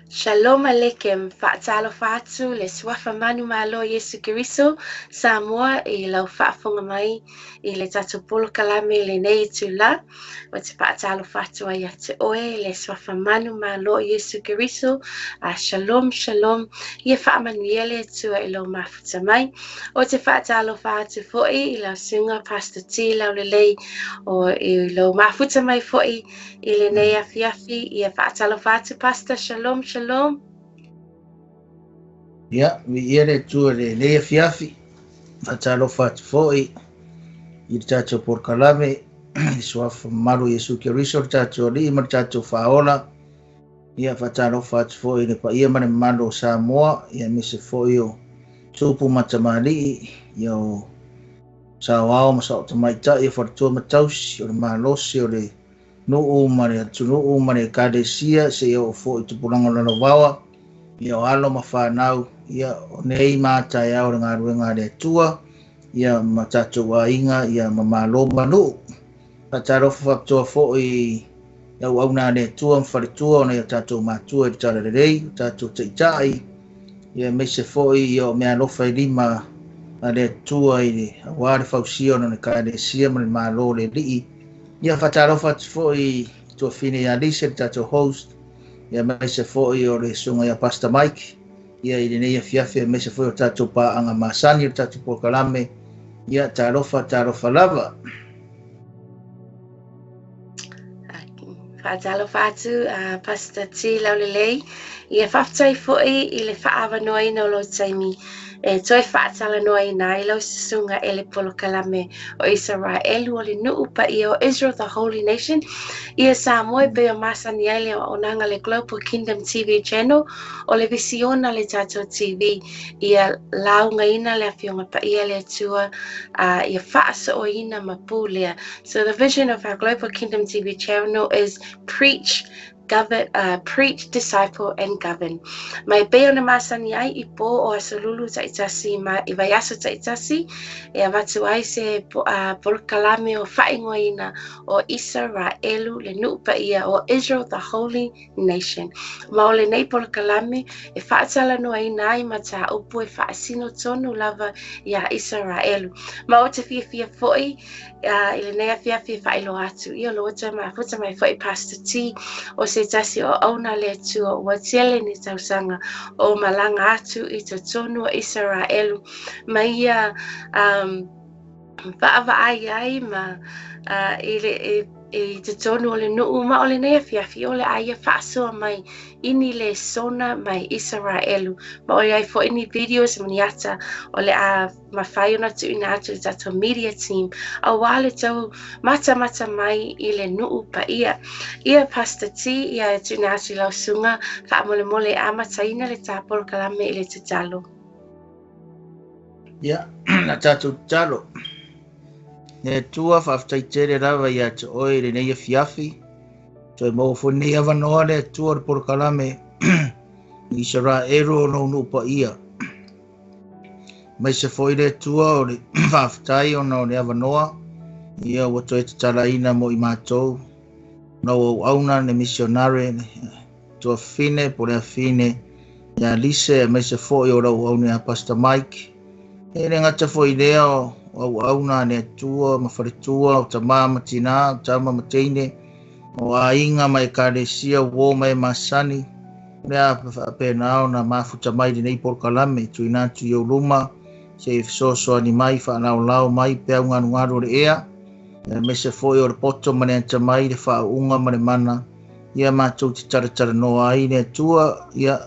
Shalom Aleichem, faatalofa atu le suafa manumalo Iesu Keriso, Samoa i lau faafofoga mai i le tatou polokalame i lenei itulā. Ou te faatalofa atu ai ia te oe le suafa manumalo Iesu Keriso. Shalom, shalom. Ia faamanuia le Atua i lou mafuta mai. Ou te faatalofa atu foi i lau susuga Pastor T. Laulelei o i lou mafuta mai foi i lenei afiafi. Ia faatalofa atu Pastor. Shalom, shalom. Ia, viia le Atua i lenei afiafi. Faatalofa atu foi i le tatou polokalame i suafa mamalu Iesu Keriso, le tatou Alii ma le tatou Faaola. Ia, faatalofa atu foi i le paia ma le mamalu o Samoa, ia aemaise foi o tupu ma tamalii, ia o saoao ma sao tamaitai, o faletua ma tausi, o le malosi o le nuu ma le atunuu ma le ekalesia, seia oo foi i tupulaga o lalovaoa, ia o alo ma fanau, ia o nei ma taeao le galuega a le Atua, ia ma tatou aiga, ia ma malo ma nuu. Faatalofa faapitoa foi i auauna a le Atua ma faletua o nai o tatou matua i le Talalelei, o tatou taitai, ia aemaise foi ia o meaalofa e lima a le Atua i le aua le fausia o lona ekalesia ma le malo o le Alii. Ia faatalofa atu foi i tuafine ia Lisa, le tatou host, ia aemaise foi o le susuga ia Pastor Mike, ia i lenei afiafi, aemaise foi o tatou paaga masani o le tatou polokalame. Ia talofa, talofa lava. Faatalofa atu Pastor T. Laulelei. Ia faafetai foi i le faaavanoaina o lou taimi e toe faatalanoaina ai lau susuga e le polokalame o Isaraelu o le nuu paia o Israel the Holy Nation. Ia Samoa e pei o masani ai le auaunaga le Global Kingdom TV Channel o le visiona le tatou TV ia laugaina le afioga paia le Atua ia faasooina ma pulea. So the vision of our Global Kingdom TV channel is preach, govern, preach, disciple and govern. Ma e pei ona masani ai i pō o Aso Lulu taitasi ma i vaiaso taitasi e avatu ai se polokalame o faaigoaina o Isaraelu le nuu paia o Israel the Holy Nation. Ma o lenei polokalame e faatalanoaina ai mataupu e faasino tonu lava iā Isaraelu. Ma ou te fiafia foi i lenei afiafi e faailoa atu ia o lo o toe mafuta mai foi Pastor T o se tasi o auauna a le Atua ua tele ni tausaga o malaga atu i totonu o Isaraelu ma ia vaavaai ai ma i le i totonu o le nuu ma o lenei afiafi o le a ia faasoa mai i ni lesona mai Isaraelu ma o le ai foi ni videos ma ni ata o le a mafai ona tuuina atu i le tatou media team aua le tou matamata mai i le nuu paia. Ia Pastor T, ia e tuuina atu i lau susuga faamolemole e amataina le ta polokalame i le tatalo. Ia, na tatou tatalo. Le Atua, faafetai tele lava ia te oe i lenei afiafi. Toe maua foi lenei avanoa le Atua o le polokalame Isaraelu o lou nuu paia. Aemaise foi le Atua o le faafetai ona o le avanoa ia ua toe tatalaina mo i matou lau auauna le misionare le tuafafine po o le afine ia Lise, aemaise foi o lau auauna ia Pastor Mike. E le gata foi i lea o auauna a le Atua ma faletua, o tama ma tina, o tama ma teine, o aiga ma ekalesia, uo ma e masani, o le a faapena ona mafuta mai lenei polokalame tuuina atu i ou luma, se i fesoasoani mai, faalaolao mai peau galugalu o le ea, aemaise foi o le poto ma le atamai, le faauuga ma le mana, Ia matou te talatalanoa ai le Atua, ia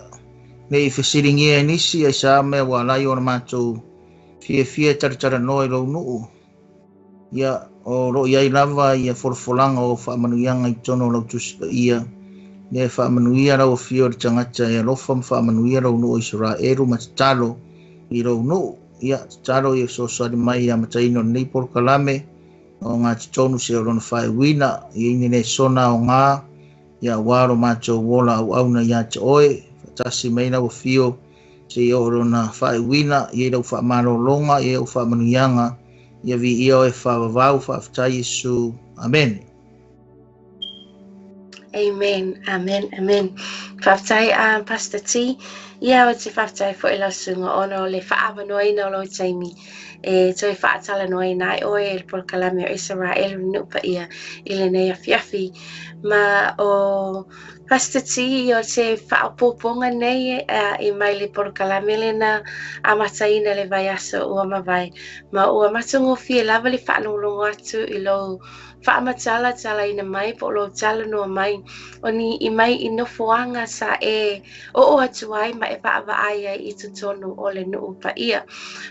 nei fesiligia e nisi ai sa mea ua alai ona matou fiafia e talatalanoa i lou nuu. Ia o loo iai lava ia folafolaga o faamanuiaga i totonu o lau Tusi Paia. Ia e faamanuia lau afio o le tagata e alofa ma faamanuia lou nuu o Isaraelu ma tatalo i lou nuu. Ia tatalo ia fesoasoani mai ia amataina o lenei polokalame o gatotonu se o lona faaiuina ia ine le sona aoga ia aua lo matou ola auauna ia te oe faatasi mai lau afio seia oo lona faaiuina ia i lau faamalologa ia ou faamanuiaga ia viia oe faavavau. Faafetai Iesu. Amene. Amen, amen, amen. Faafetai Pastor T. Ia o te faafetai foi lau susuga ona o le faaavanoaina o lou taimi e toe faatalanoaina ai oe e le polokalame o Isaraelu le nuu paia i lenei afiafi. Ma o Pastor T, o se faaopoopoga nei i mai le polokalame lena amataina le vaiaso ua mavae. Ma ua matagofie lava le faalogologo atu i lou faamatalatalaina mai po o lou talanoa mai o ni i mai i nofoaga sa e oo atu ai ma e vaavaai ai i totonu o le nuu paia.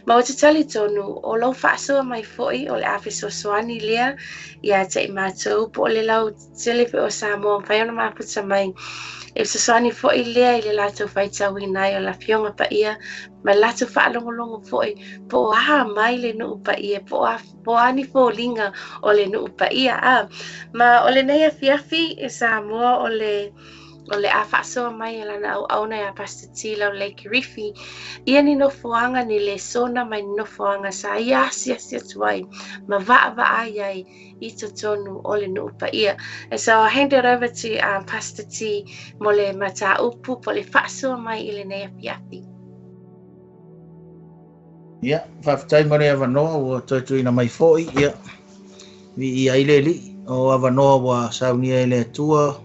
Ma o te talitonu o lou faasoa mai foi o le a fesoasoani lea ia te i matou po o le lautele foi o Samoa mafai ona mafuta mai e fesoasoani foi lea i le latou faitauina ai o le Afioga Paia ma le latou faalogologo foi po o a mai le nuu paia po o a ni foliga o le nuu paia. Ma o lenei afiafi e Samoa o le a faasoa mai e lana auauna ia Pastor T. Laulelei Kirifi ia ni nofoaga ni lesona mai ni nofoaga sa ia asiasi atu ai ma vaavaai ai i totonu o le nuu paia. And so I'll hand it over to Pastor T mo le mataupu po le faasoa mai i lenei afiafi. Ia, faafetai mo le avanoa ua toe tuuina mai foi. Ia, viia ai le Alii o avanoa ua saunia e le Atua.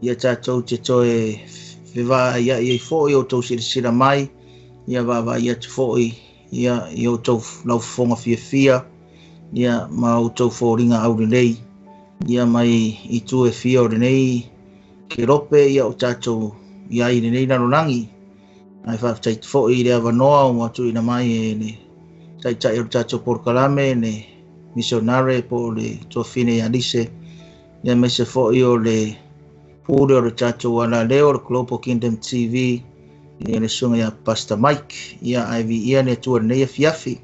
Ia tatou te toe fevaaiai ai foi o outou silasila mai. Ia vaavaai atu foi ia i outou laufofoga fiafia. Ia ma outou foliga aulelei. Ia mai i tu e fia o lenei kelope ia o tatou ia i lenei lalolagi. Ai faafetai foi i le avanoa ua tuuina mai e le taitai o le tatou polokalame le missionare po o le tuafine ia Lise. Ia aemaise foi o le pule o le tatou alaleo o le Global Kingdom TV ia le susuga ia Pastor Mike. Ia ae viia le Atua lenei afiafi.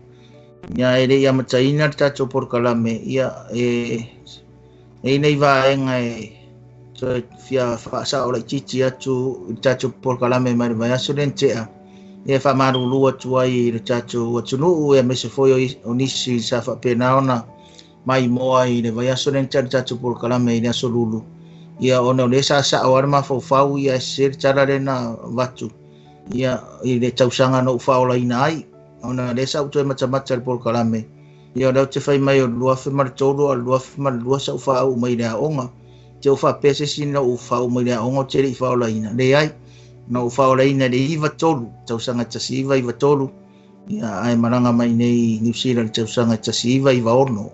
Ia e le i amataina le tatou polokalame ia e nei vaega e toe fia faasao laitiiti atu i le tatou polokalame mai le vaiaso lea na tea. Ia faamalulu atu ai i le tatou atunuu ia aemaise foi o nisi sa faapena ona maimoa i le vaiaso lea na tea le tatou polokalame i le aso Lulu. Ia ona o lea sa sao lava le mafaufau ia e sese le tala lea na avatu ia i le tausaga na ou faaolaina ai. Ona lea sa ou toe matamata i le polokalame. Ia o lea ou te fai mai o le 2003 a o le 2002 sa ou faauu mai i le aoga. Te ou faapea se isi na ou faauu mai i le aoga o te le i faaolaina. Leai, na ou faaolaina i le 93, tausaga 1993. Ia ae malaga mai nei New Zealand tausaga 1996.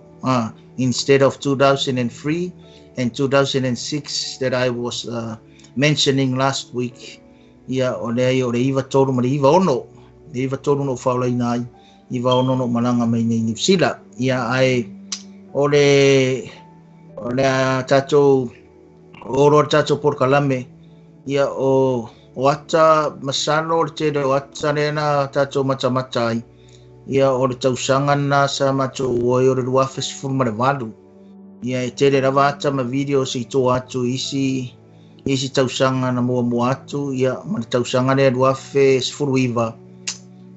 Instead of 2003 and 2006 that I was mentioning last week, ia o lea o le 93 ma le 96. Le 93 na ou faaolaina ai, 96 na ou malaga mai nei New Zealand. Ia ae o le tatou o le tatou polokalame ia o ata masalo le tele o ata lea na tatou matamata ai. Ia o le tausaga na sa matou o ai o le 2018. Ia e tele lava ata ma video se i toa atu isi tausaga na muamua atu ia ma le tausaga lea 2019.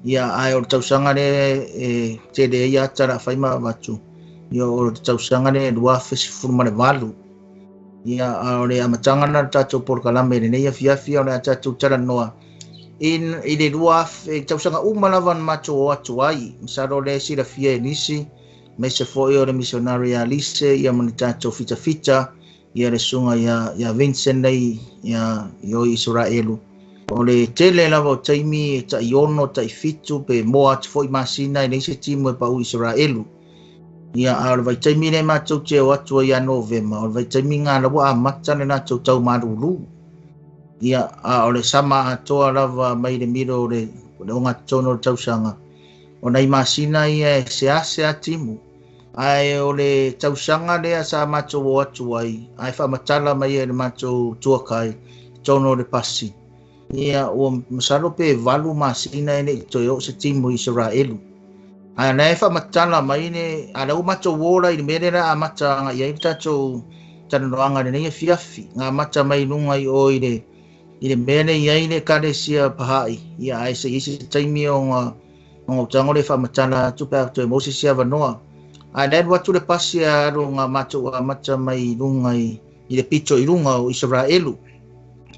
Ia ae o le tausaga lea e tele ai ata la fai ma avatu. Ia o le tausaga lea 2018. Ia o le amataga na le tatou polokalame lenei afiafi o le tatou talanoa i le 2000 tausaga uma lava na matou o atu ai. Masalo le silafia e nisi aemaise foi o le missionary ia Lise ia ma le tatou fitafita ia le susuga ia Vincent nei ia i o Isaraelu. O le tele lava o taimi e tai 6, tai 7 pe moa atu foi masina e leai se timu e pau Isaraelu. Ia, a o le vaitaimi lea matou te o atu ai ia Novema, o le vaitaimi lena la ua amata le latou tau malulu. Ia, a o le sama atoa lava mai le milo o le ogatotonu o le tausaga, o nai masina ia e seasea timu. Ae o le tausaga lea sa matou o atu ai, ae faamatala mai e le matou tuakai, tonu o le pasi. Ia, ua masalo pe 8 masina e nei toe o se timu i Israelu. Ae na e faamatala mai ne, a lau matou ola i le mea lea amata agai ai le tatou talanoaga lenei afiafi. Nga amata mai luga i o i le mea lea i ai le Ekalesia Paha'i. Ia, ae se i se taimi o ngā utago le faamatala atu pe a toe maua se isi avanoa. Ae na alu atu le pasi a alu ngā matou amata mai luga i le pito i luga o Israelu.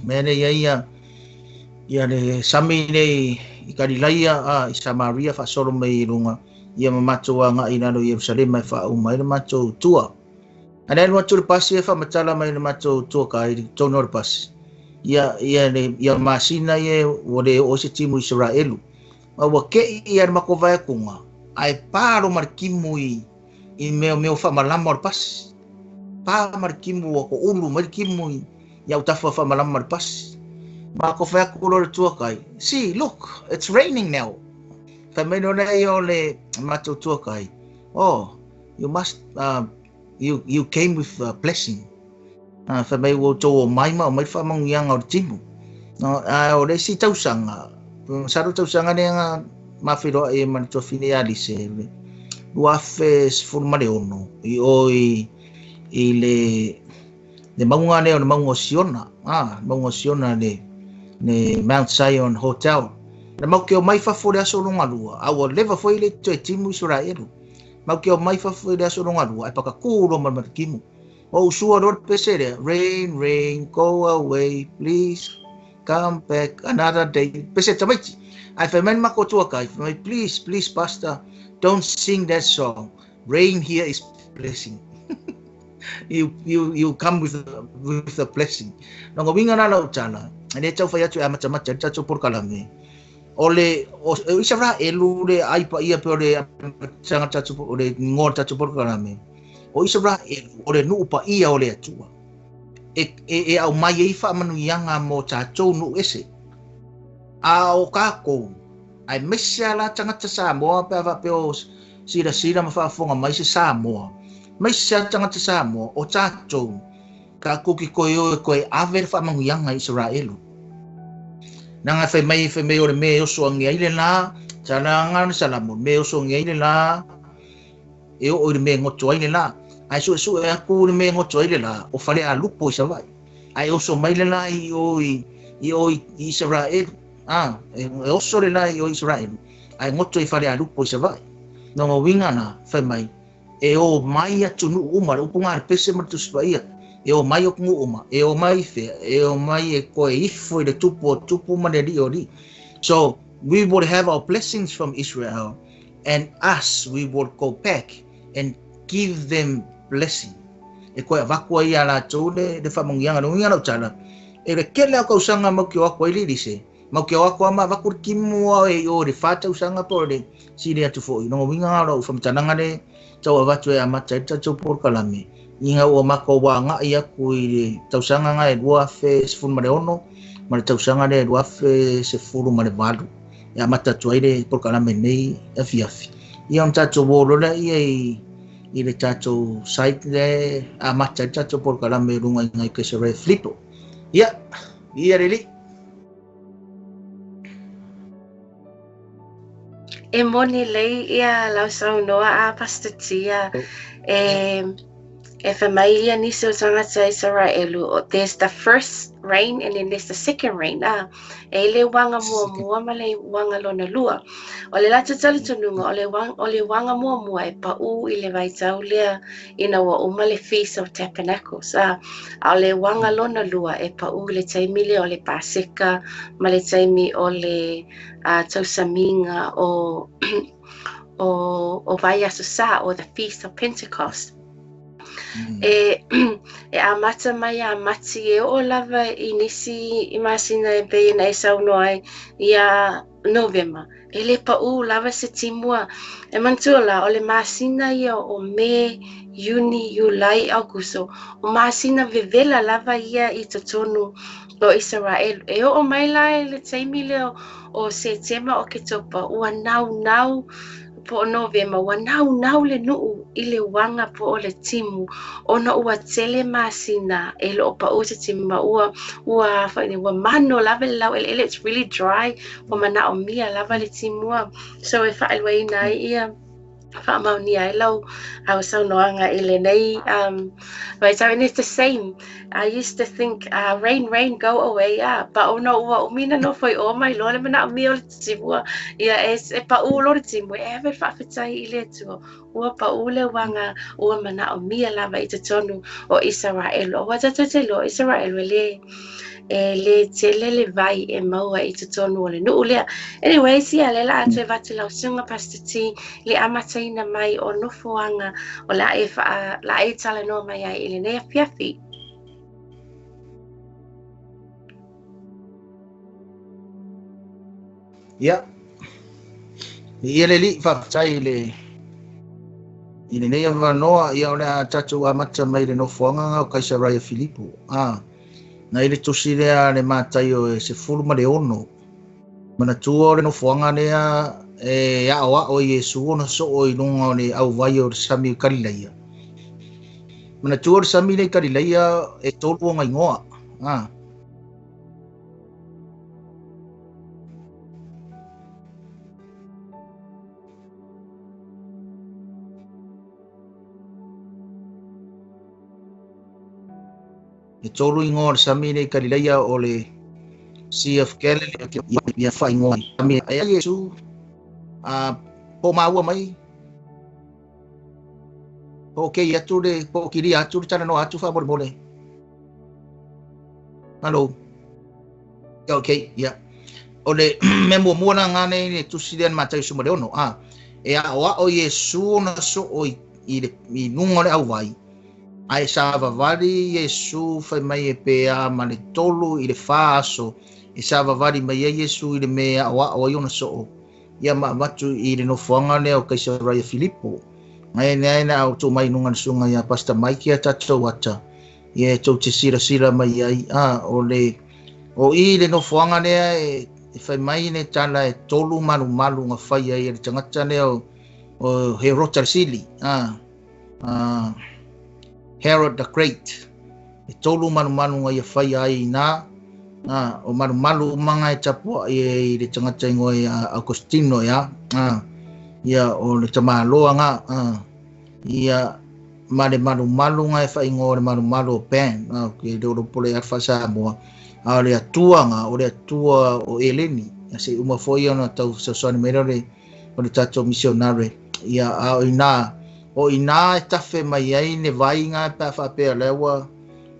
Mea lea i ai ia le sami nei i Galilaia a i Samaria faasolo mai i luga ia ma matou agai i lalo i Ierusalema e faauma ai le matou tua. Ae na alu atu le pasi e faamatala mai le matou tua kai i tonu o le pasi. Ia ia masina ia ua le oo se timu Israelu. Ma ua kei ia le makovae kunga ae palo ma le kimu i mea mea faamalama o le pasi. Pa ma le kimu o ko ulu ma le kimu i au tafa faamalama ma le pasi. Ma ko whai aku le tuakai. See, look, it's raining now. Whai mai no nei o le matou tuakai. Oh, you must, you came with a blessing. Whai mai ua tau o mai ma o mai whamangianga o le timu. O le si tausanga. Saru tausanga ne nga mawhiroa e mana tuawhine Alice. 2016. I o i le maunga ne o le maunga o Siona. Maunga o Siona le Mount Zion Hotel. Na mau ke o mai fafo le aso longa lua. A ua leva foi le toe timu Israelu. Mau ke o mai fafo le aso longa lua. Ai paka kūlo ma le kimu. O usua lo pese lea. Rain, rain, go away, please come back another day. Pese tamaiti. Ai whai mai mako tua kai. Whai mai, please, please, pastor, don't sing that song. Rain here is blessing. You come with the blessing. No winga na lau tala. Ane tau whai atu e amata mata, tatou porokalame. O le o Israelu le ai pa ia pe o le tanga tatou o le ngoa tatou porokalame. O Israelu o le nuu pa ia o le atua. E au mai ei faamanuiaga mo tatou nuu ese. A o kākou, ai maise ala tagata Samoa pe a faapea o silasila ma faafofoga mai se Samoa. Maise ala tagata Samoa o tatou kākou ki koe o e koe ave le faamanuiaga i Israelu. Nanga whai mai o le me oso angi ai le la, tala ngana salamu, me oso angi ai le la, e o le me ngoto ai le la. Ai sue sue aku le me ngoto ai le la, o fale a lupo i Savai. Ai oso mai le la i o i Israel. E oso le la i o Israel. Ai ngoto i fale a lupo i Savai. Nonga winga na, whai mai, e o mai atu nu uma, le upunga le pese ma tusipaia. E o mai o kungu uma, e o mai whea, e o mai e koe ifo i le tupu o tupu ma le li o li. So, we would have our blessings from Israel, and us, we would go back and give them blessing. E koe avakua ia la tau le whamangianga, no inga lau tala. E le kele au kausanga mau ki o ako i lise. Mau ki o ako ama avaku le kimua e o le whātausanga po le sile atu fo. No winga lau whamtananga le tau avatu e amata e tatou porokalame. Inga ua mako wa ngai aku i le tausanga ngai 2016 ma le tausanga le 2018. E amata atu ai le porokalame nei afiafi. Ia on tatou wolola ia i le tatou site le amata i tatou porokalame runga i ngai kesere flipo. Ia, ia reli. E moni lei ia lau saunoa a Pastor Tia. E whamai ia nisi o tangata Israelu, there's the first rain and then there's the second rain. E le wanga mua mua ma le wanga lona lua. O le lata talitonunga, o le wanga mua mua e pau i le vaitau lea ina ua uma le Feast of Tabernacles. A o le wanga lona lua e pau i le taimi le o le Paseka ma le taimi o le tausaminga o o Vaiaso Sa, o the Feast of Pentecost. E amata mai ia Mati e oo lava i nisi i masina e pei ona e saunoa ai ia Novema. E le paʻū lava se timua. E manatua la, o le masina ia o Me, Iuni, Iulai, Aukuso. O masina vevela lava ia i totonu o Isaraelu. E oo mai la i le taimi lea o Setema Oketopa, ua naunau po o Novema, ua naunau le nuu i le uaga po o le timu, ona ua tele masina e le o paʻū se timu, ma ua ua mano lava le laueleele, it's really dry, ua manaʻomia lava le timua. So e faailoaina ai ia faamaonia ai lau au saunoaga i lenei vaitau. And it's the same. I used to think rain, rain, go away. But ona ua umi na nofo i o mai loa le manaʻomia o le timua. Ia e paʻū loa le timu, e ave le faafetai i le Atua. Ua paʻū le uaga, ua manaʻomia lava i totonu o Isaraelu. Ua tatou te iloa o Isaraelu e le tele le vai e maua i totonu o le nuu lea. Anyways, ia le la atu e vatu lau susuga Pastor T le amataina mai o nofoaga o la e la e talanoa mai ai i lenei afiafi. Ia. Ia le li faafetai i lenei avanoa, ia o le a tatou amata mai le nofoaga o Kaisaraia Filipo. Na i le tusi lea le Mataio e 16. Manatua o le nofoaga lea e aoao i Iesu ona soo i luga o le auvai o le sami o Kalilaia. Manatua o le sami le Kalilaia e tolu ona igoa. E tolu igoa o le sami le Kalilaia o le Sea of Galilee ia whaingoa. E Iesu po maua mai po kei atu le po kiri atu le talanoa atu faamolemole. Hello. Okay, yeah. O le mea muamua la ngā nei le tusi lea na Mataio 16. E aoao Iesu ona soo i luga o le auvai. Ae savavali Iesu fai mai e pea ma le 3 i le 4 aso. E savavali mai ai Iesu i le mea aoao ai ona soo. Ia ma avatu i le nofoaga lea o Kaisaraia Filipo. Ngai nei na au tō mai nunga le susuga ia Pastor Mike ia tatou ata. Ia e tou te silasila mai ai. O le o i le nofoaga lea e fai mai le tala e tolu malumalu nga fai ai e le tagata lea o Herota Sili. Herod the Great. E tolu malumalu nga ia fai ai na o malumalu umanga e tapua i le tagata ingoa ia Augustino ia. Ia o le tamaloa nga ia ma le malumalu nga e whaingoa le malumalu o Pan, ke le oro pole alfa Samoa. A o le atua nga, o le atua o Eleni. Se uma foi ona tau fesoasoani mai lea o le tatou missionary. Ia a o ina e tafe mai ai le vai nga pe faapea lea ua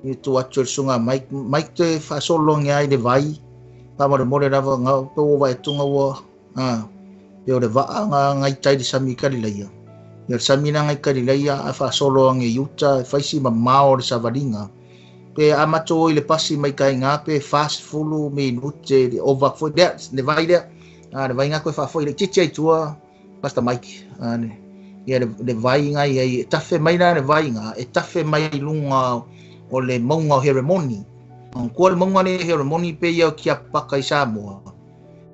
i tu atu le susuga Mike te faasologi ai le vai. Faamolemole lava nga pe ua vaetuga ua pe o le vaa nga ngai tai le sami i Kalilaia. Ia le sami la ngai Kalilaia a faasolo age i uta e faisi mamao le savaliga. Pe amato i le pasi mai kai ngā pe 40 minute le ova foi lea le vai lea. Le vai ngā koe faafoi le titi ai tua Pastor Mike. Ia le vai ngā ia e tafe mai la le vai ngā e tafe mai lunga o le maunga o Heremoni. Kua le maunga le Heremoni pe ia o kia paka i Samoa.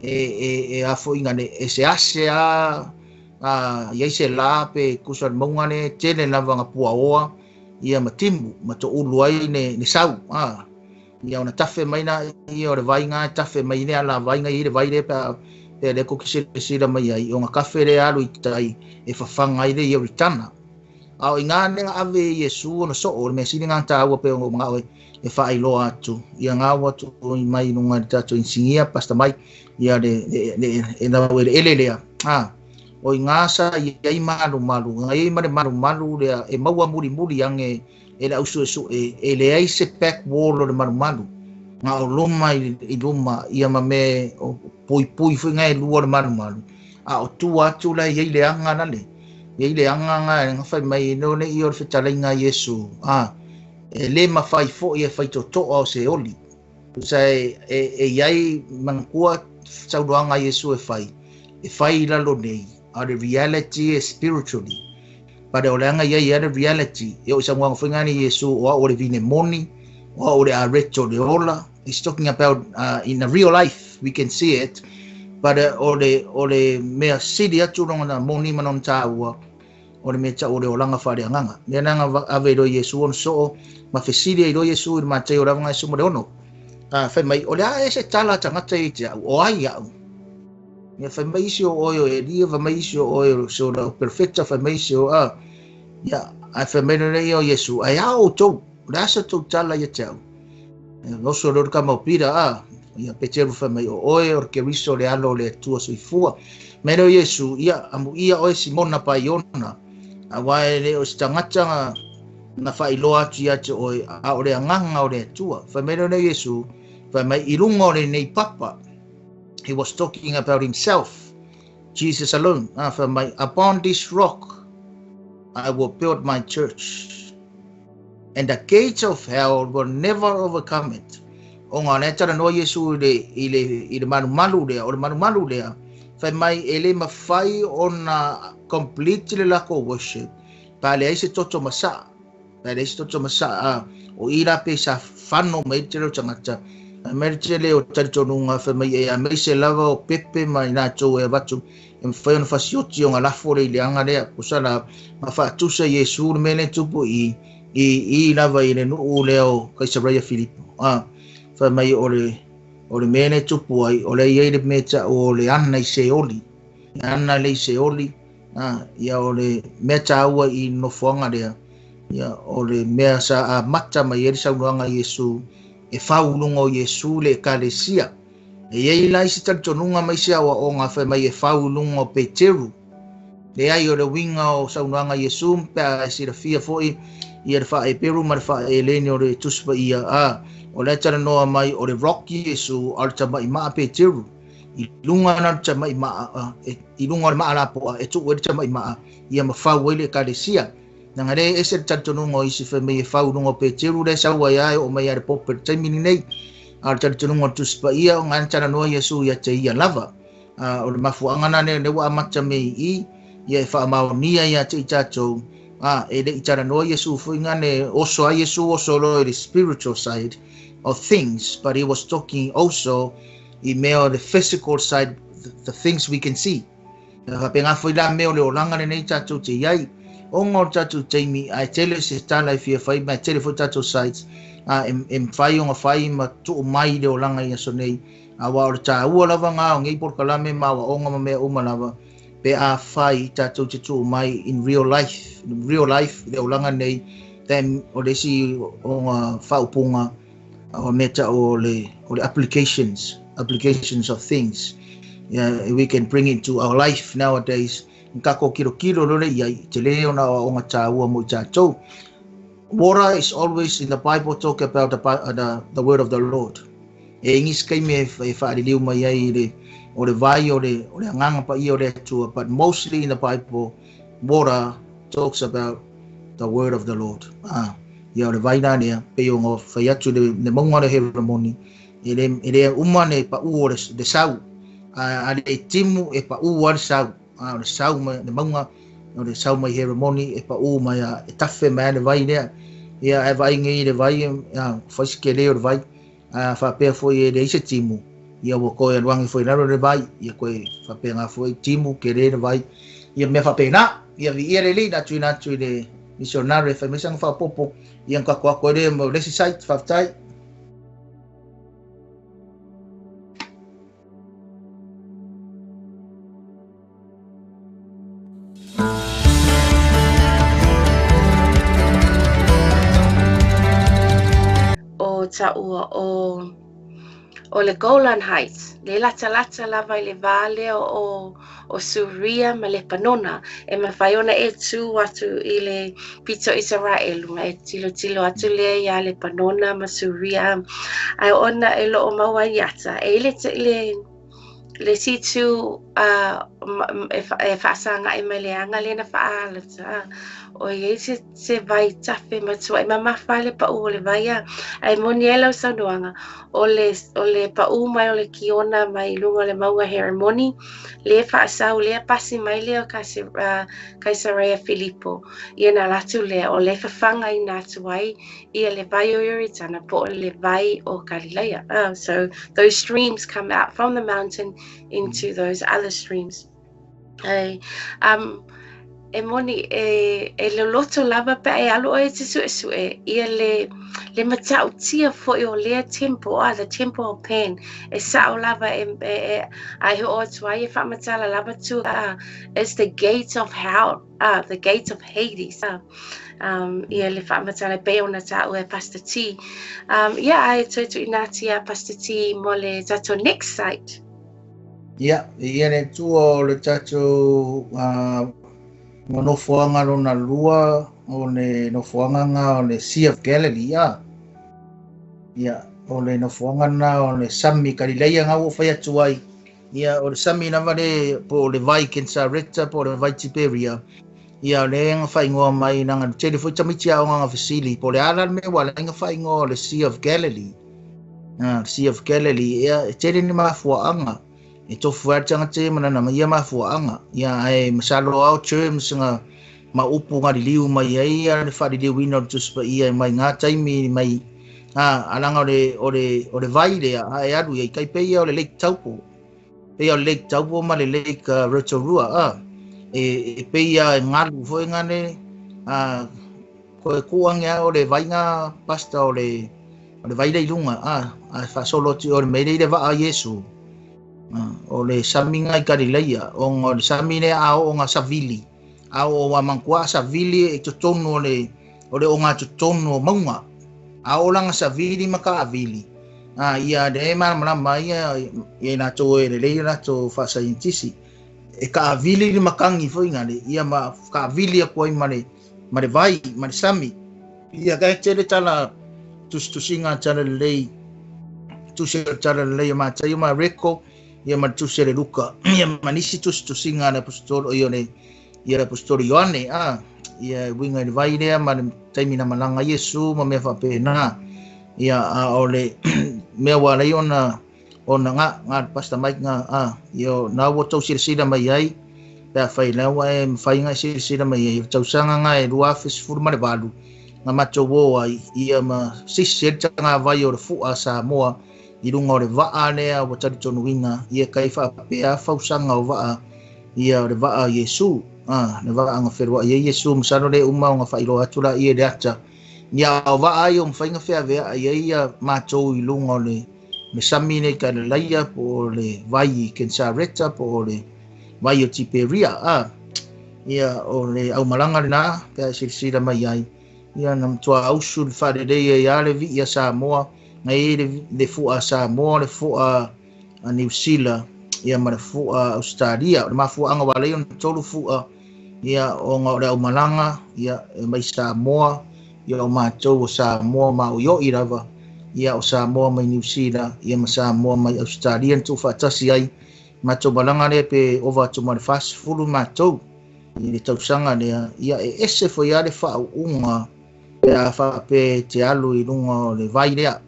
E afoinga le e se ase a ia i se la pe kusa le maunga le tele lava ngā pua oa ia ma timu ma to ulu ai ne sau ia ona tafe mai na ia o le vainga e tafe mai ne ala vainga i le vai le pe le ko kisi sila mai ai o ngā kafe le alu i tai e whawhanga ai le ia ritana. A o i ngā nenga ave i Iesu ona soo o le mea sini ngā tāua pe o ngā oe e whaailoa atu. Ia ngā atu i mai nunga le tātou insingia Pastor Mike ia le e nau ele ele lea. O i ngā sa i ai malu malu, ngā i mare malu malu lea e maua muri muri ange e le ausu e su e le ai se back wall o le malu malu. Ngā o luma i luma ia ma me o pui pui fui ngā e lua le malu malu. A o tua atu la i le anga na le. Ia i le anga nga fai mai no ne i o le fetalaiga Iesu a e le mafai foi e fai totoa o se oli. Tusa e iai manatua saunoaga Iesu e fai i lalo nei, a le reality is spiritually. But o le anga iai ia le reality, e o i saunoaga foi ngani Iesu o au o le vine moni, o au o le areto le ola. He's talking about in a real life, we can see it. But o le mea sili atu longa na moni manon tāua, o le mea tau o le olanga whare anganga. Mea nanga ave i roi Iesu ono soo, ma fesili i roi Iesu i le mātei o lavanga Iesu mo le ono. Whai mai, o le a e se tala tangata i te au, o ai au. Ia whai mai isi o oe o Elia, whai mai isi o oe o se ora o perfecta, whai mai isi o a. Ia, ai whai mai rei o Iesu, ai a o tau, o le asa tau tala i te au. Oso le ora kama o pira a, ia Peteru whai mai o oe, o ke riso le alo le atua soifua. Mai reo Iesu, ia, amu ia oe Simona pai ona, a wae le o se tangata na whailoa atu ia te oe, a o le anganga o le atua. Whai mai reo Iesu, whai mai i runga o le nei papa. He was talking about himself, Jesus alone. Whai mai, upon this rock I will build my church, and the gates of hell will never overcome it. O ngā nei tara noa Iesu i le manumalu lea, o le manumalu lea, whai mai e le mawhai o na complete le lako worship, pa le ai se toto masa, pa le ai se toto masa, o i la pe sa whano mai te reo tangata, mai te leo taritonunga, whai mai e a mei se lava o pepe mai nā tō e watu, e mwhai ona whasioti o ngā lafo le i le anga lea, ko sala, ma whaatusa Iesu le mele tupu i lava i le nuu leo Kaisarea Filipo. Whai mai o le mele tupu ai, o le iei le mea o le ana i se oli. Ana le i se oli, ia o le mea tāua i nofoanga lea, ia o le mea sa a mata mai e saunoaga Iesu, e whaulunga o Iesu le ekalesia. E iei lai se talitonunga mai se awa o ngā whai mai e whaulunga o Peteru. Le ai o le winga o saunoaga Iesu, pea e sirafia foi, ia le wha e Peru ma le wha e leni o le tuspa ia a. O le tara noa mai o le rock Iesu o le tamai maa Peteru. I lunga na le tamai maa, i lunga o le maa lapoa, e tuu e le tamai maa, ia mawhau ai le ekalesia. Nanga le ese le talitonunga o isi whai mai e whau lunga o Peteru le saua ia o mai a le pope le taimini nei. A le talitonunga o le tuspa ia o ngā tara noa Iesu ia te ia lava. O le mafuanga na ne wa amata me i, ia e whaamaonia ia te i tātou. E le i tara noa Iesu fui ngane oso a Iesu oso lo the spiritual side of things, but he was talking also i mea the physical side, the things we can see. Ka penga foi la mea o le olanga le nei tātou te iai. O ngā o tātou teimi, a e tele se tala e fia whai, ma e tele foi tātou sides, e mwhai o ngā whai ma tuu mai le olanga i aso nei. A wā o le tā ua lava ngā o ngei porkalame ma wa o ngā mea uma lava, pe a whai tātou te tuu mai in real life, in real life le olanga nei, then o le si o ngā whaupunga, o meta o le applications of things. Yeah, we can bring it to our life nowadays. Kako kilo kilo lole ia te leo na o ngā tāua mo i tātou. Water is always in the Bible talk about the word of the Lord. E ingis kai me e whaariliu mai ai le o le vai o le anganga pa i o le atua, but mostly in the Bible water talks about the word of the Lord. Ia o le vai nā nea, pe o ngā whai atu le maunga le Heremoni, e le umane pa u o le sau, a le timu e pa u a le sau, o le sau mai, le maunga, o le sau mai Heremoni e pa u mai a, e tawhe mai a le vai nea, ia e vai ngei le vai, whaisike le o le vai, whapea foi e le ise timu, ia ua koe aluangi foi lalo le vai, ia koe whapea ngā foi timu ke le le vai, ia mea whapea nā, ia vi ia le le, nā tui le missionary whai mesanga whapopo, ia ngako ako e le mo lesi site, whaftai. O taua o le Golan Heights, le lata lata lava i le vale o Suria ma Lepanona, e mawhai ona e tū atu i le pito Israel, ma e tilo tilo atu le ia Lepanona ma Suria, ai ona e loo maua iata, e le si tū e faasagai mai le aga lea na faaalata o iai se vai tafe ma tuaʻi mamafa ai le paʻu o le vai a. Ae moni ai lau saunoaga o le paʻu mai o le kiona mai luga o le mauga Heremoni lea faasau lea pasi mai lea o Kaisarea Filipo ia na latu lea o le fafagaina atu ai ia le vai o Ioritana po o le vai o Kalilaia. So those streams come out from the mountain into those other streams. E moni e loloto lava pe e alu oe e te suesue ia le matautia foʻi o lea temple, the temple of Pan e saʻo lava e ai hoʻo atu ai e faamatala lava tua is the gate of hell, the gate of Hades. Ia le faamatala pei ona taʻu e Pastor T. Ia ai toe tuuina atu iā Pastor T mo le tatou next site. Ia, ia le tua o le tatou nofoaga lona lua o le nofoaga nga o le Sea of Galilee. Ia, o le nofoaga na o le sami Kalileia nga ua fai atu ai. Ia, o le sami lava le po o le vai Kensareta po o le vai Tiberia. Ia, o le nga whaingoa mai nanga tele foi tamaiti aoga nga fesili po o le a la le mea ua ala ai nga faaigoa o le Sea of Galilee. Sea of Galilee, ia, e tele ni mafuaʻaga e tofu ai le tagata ia ma lana ia mafuaʻaga. Ia, ae masalo ao terms nga ma upu galiliu mai ai ia le faaliliuina o le Tusi Paia mai ngā taimi mai alaga o le vai lea a e alu iai tai pei o le Lake Taupo. Pei o le Lake Taupo ma le Lake Rotorua. E pei e ngalu foi ngane koe kuange o le vai ngā pasta o le vai lei lunga a faasolo atu o le mea lei le vaa Iesu. O le sami ngai Kalileia o le sami lea a o ngā savili a o wa mangkua savili e totonu o le o ngā totonu o maunga a o langa savili ma ka avili ia le malamalama ia ia latou e lelei latou faasaienitisi e ka avili le makangi foi ngale ia ma ka avili aku ai ma le vai ma le sami ia ka tele tala tusitusiga tala lelei tusi tala lelei ma Mataio ma Reko ia ma tusi le Luka ia ma nisi tusitusiga le apostolo ia le ia le apostolo Ioane ia uiga i le vai lea ma le taimi na malaga Iesu ma mea faapena ia o le mea ua alai ona nga Pastor Mike nga ia na ua tau silasila mai ai pe afai lea ua e mafai nga silasila mai ai tausaga nga e 2018 nga matou o ai ia ma sisi ai le tagavai o le fuʻa Samoa i luga o le vaa lea ua talitonuina ia kai faapea fausaga o vaa ia o le vaa Iesu le vaa nga feluaʻi ai Iesu masalo le uma o nga faailoa atu laia i le ata ia o vaa ai o mafai ga feaveaʻai ai ia matou i luga o le sami nei Kalilaia po o le vai i Kensareta po o le vai o Tiperia ia o le aumalaga lenā pe a e silasila mai ai ia na matua ausu le faalelei ai a le viʻi a Samoa ngai le fuʻa Samoa le fuʻa a Niu Sila ia ma le fuʻa Australia o le mafuaʻaga ua alai ona tolu fuʻa ia ona o le aumalaga ia e mai Samoa ia o matou o Samoa ma oioʻi lava ia o Samoa mai Niu Sila ia ma Samoa mai Australia na tuufaatasi ai matou malaga lea pe ova atu ma le 40 matou i le tausaga lea ia e ese foi a le faauuga pe a faape te alu i luga o le vai lea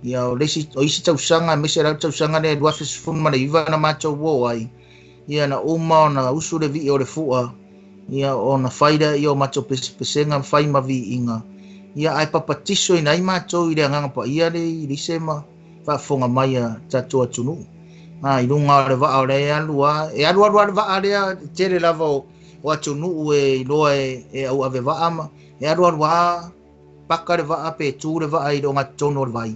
ia o le isi o isi tausaga aemaise la le tausaga lea 2019 na matou o ai ia na uma ona usu le viʻi o le fuʻa ia ona fai lea ia o matou pesepesega fai ma viiga ia ae papatiso ina ai matou i le agaga paia le i lise ma faafofoga mai a tatou atunuu i luga o le vaa o le alu a e alu alu a le vaa lea tele lava o atunuu e iloa e auave vaa ma e alu alu a paka le vaa pe tu le vaa i le ogatotonu o le vai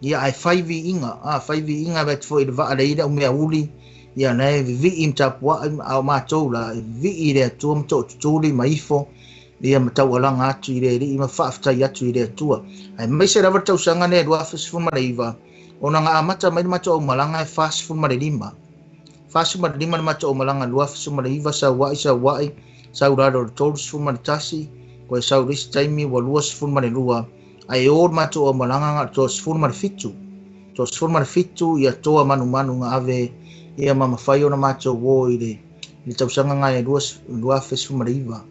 ia ae fai viiga fai viiga vai foi le vaa le i le au mea uli ia na e viviʻi ma tapuaʻi a o matou la e viviʻi i le Atua ma toʻatutuli ma ifo ia ma taualaga atu i le Alii ma faafetai atu i le Atua ae maise lava le tausaga lea 2019 ona nga amata mai le matou aumalaga e 45 45 le matou aumalaga 2019 sauaʻi sau lalo le 31 koe sau le isi taimi ua 22 ae o le matou aumalaga ga le 37 37 ia toa manumanu nga ave ia ma mafai ona matou o i le tausaga ngai 2019.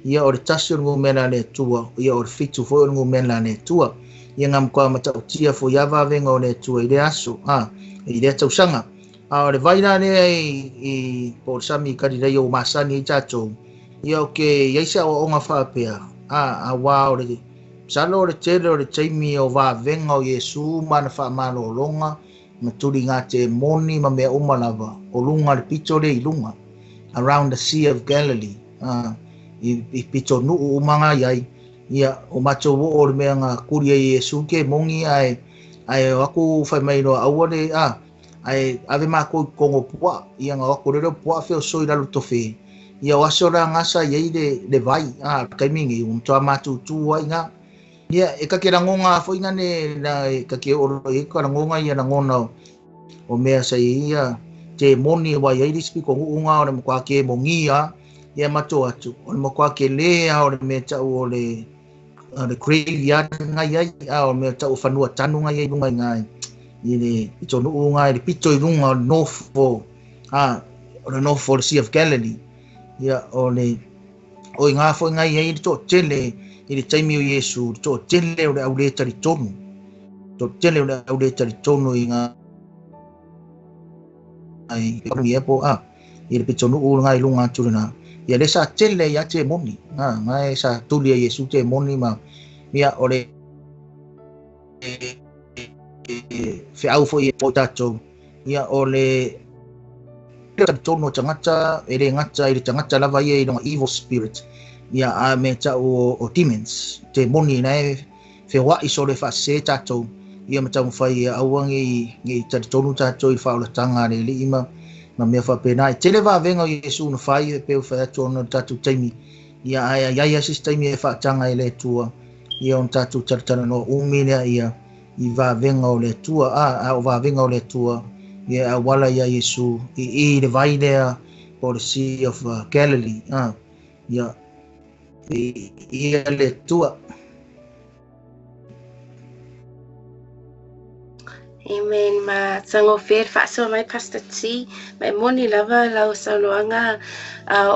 Ia o le tasi o le gumena le Atua, ia o le 7 foi o le gumena le Atua. Ia ngā mkoa matautia fo ia vavenga o le Atua i le aso, i le tausaga. A o le vaina lea i po o le sami Kalilei o masani i tatou, ia o ke iai se aoaoga faapea, auā o le salo o le tele o le taimi o vavenga o Iesu ma ana faamalologa ma tuliga temoni ma mea uma lava o luga le pito le i luga, around the Sea of Galilee, i pito nuu uma ngai ai. Ia o matou oo o le mea nga kuli ai Iesu ke mongi ae ae o aku fai mai loa aua le ae ave makou i kongo puaa, ia nga o aku lele o puaa feosoi lalo tofe. Ia o aso la gasa iai le vai, taimi nei ua matoa matutu ai ga. Ia e kake lagoga foi ga ne na e kake oo loa iai ka lagoga ia lagona o mea sa iai ia te moni ua iai le isi pitonu'u ga o le matua ke mogia ia matou atu o le matua kelē a o le mea ta'u o le graveyard ngai ai, o le mea ta'u o fanua tanu ngai ai luga i ga i le pitonu'u ga i le pito i luga o le nofo o le nofo o le Sea of Galilee. Ia o le o i ngā foi ngai ai le to'atele i le taimi o Iesu, le to'atele o le aulē talitonu, to'atele o le aulē talitonu i ngā ai ia po i le pitonu'u ngai luga atu lena. Ia le sa tele ia te moni, ngai sa tuli ai Iesu te moni ma ia o le feau foi po tatou. Ia o le talitonu o tagata e lē gata i le tagata lava ia i lona evil spirit, ia a me ta'u o demons te moni na e feoa'i solo e faasesē tatou, ia ma taumafai ia aua nei talitonu tatou i le faaolataga a le Alii ma mea faapena. E tele vavega o Iesu na fai e peu fai atu ona o le tatou taimi, ia ae ai ai se taimi e faataga e le Atua, ia ona tatou talatalanoa umi lea ia i vavega o le Atua, a o vavega o le Atua ia auala ia Iesu i le vai lea po o le Sea of Galilee, ia ia le Atua. Amen. Ma tagofie le faasoa mai Pastor T, ma e moni lava lau saunoaga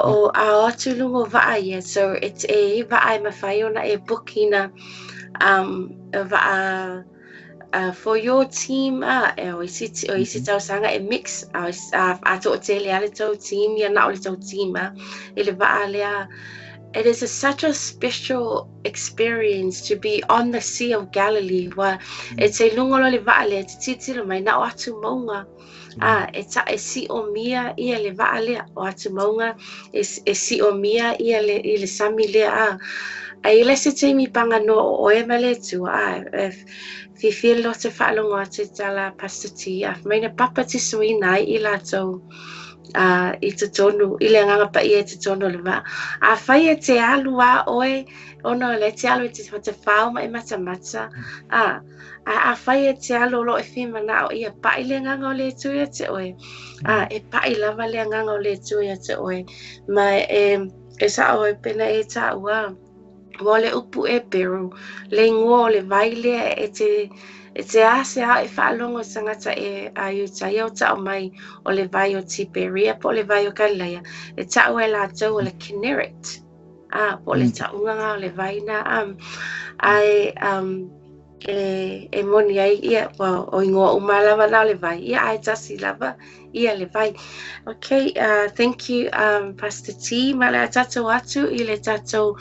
o a o atu i luga o vaa ia. So it's e vaa e mafai ona e bookina vaa for your team, e o isi tausaga e mix a to'atele a le tou team ia na o le tou team i le vaa lea. It is such a special experience to be on the Sea of Galilee. Wa e te luga o le vaa lea te tilotilo mai na o atu mauga. E ta e si'omia ia le vaa lea o atu mauga e si'omia ia le i le sami lea. Ai le se taimi paganoa o oe ma le Atua, e fiafia le loto faalogo atu i tala Pastor T, mai na papatisoina ai i latou i totonu, i le Agaga Paia i totonu o le vaa. Afai e te alu a oe, ona o le te alu e te matafao ma e matamata, afai e te alu o loo e fimana'o ia pa'i le Agaga o le Atua ia te oe, e pa'i lava le Agaga o le Atua ia te oe. Ma e sa'o e pena e ta'ua, ua o le upu Eperu, le igoa o le vai lea e te ase a e faalogo i tagata e a Iutaia o ta'u mai o le vai o Tiperia po o le vai o Kalilaia, e ta'u ai latou o le Kinneret, po o le ta'uga o le vai na, ae e moni ai ia o igoa uma lava na o le vai, ia ae tasi lava ia le vai. Okay, thank you Pastor T. Ma le tatou atu i le tatou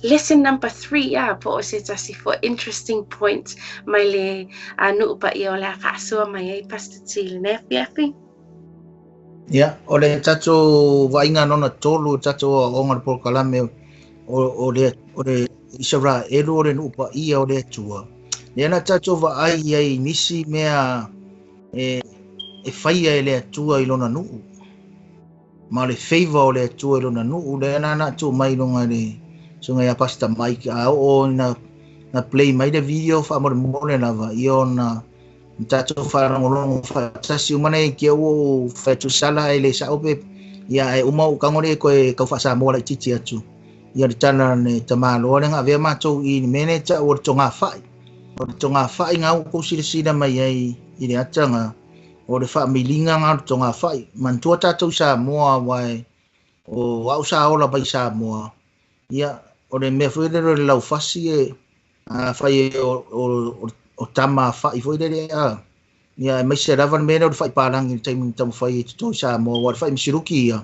lesson number 3, po o se tasi for interesting point mai le nu'u paia o le a faasoa mai ai Pastor T lenei afiafi. Ia, o le tatou vaaiga lona tolu, tatou aoaoga o le polokalame o le Isaraelu o le nu'u paia o le Atua. Lea na tatou vaai ai nisi mea e faia e le Atua i lona nu'u, ma le favor o le Atua i lona nu'u. Lea na tuu mai luga i le susuga ia Pastor Mike, a oo na play mai le video faamolemole lava ia ona tatou faalogologo faatasi uma nei ke ua fai atu sala e le sa'o pe ia e uma ou tago le koe tau faasamoa laitiiti atu ia le tala le tamāloa le ga avea matou i le mea lea ta'u o le togafa'i. O le togafai ngā ua kou silasila mai ai i le ata ngā, o le faamiliga ngā o le togafai. Manatua tatou i Samoa aua e o au sa ola mai Samoa, ia o le mea foi lele o le laufasi e afai o tama fai foi lele a ia aemaise lava le mea lea o le fai palagi i le taimi na taumafai ai i totonu i Samoa, aua o le fai misiluki ia,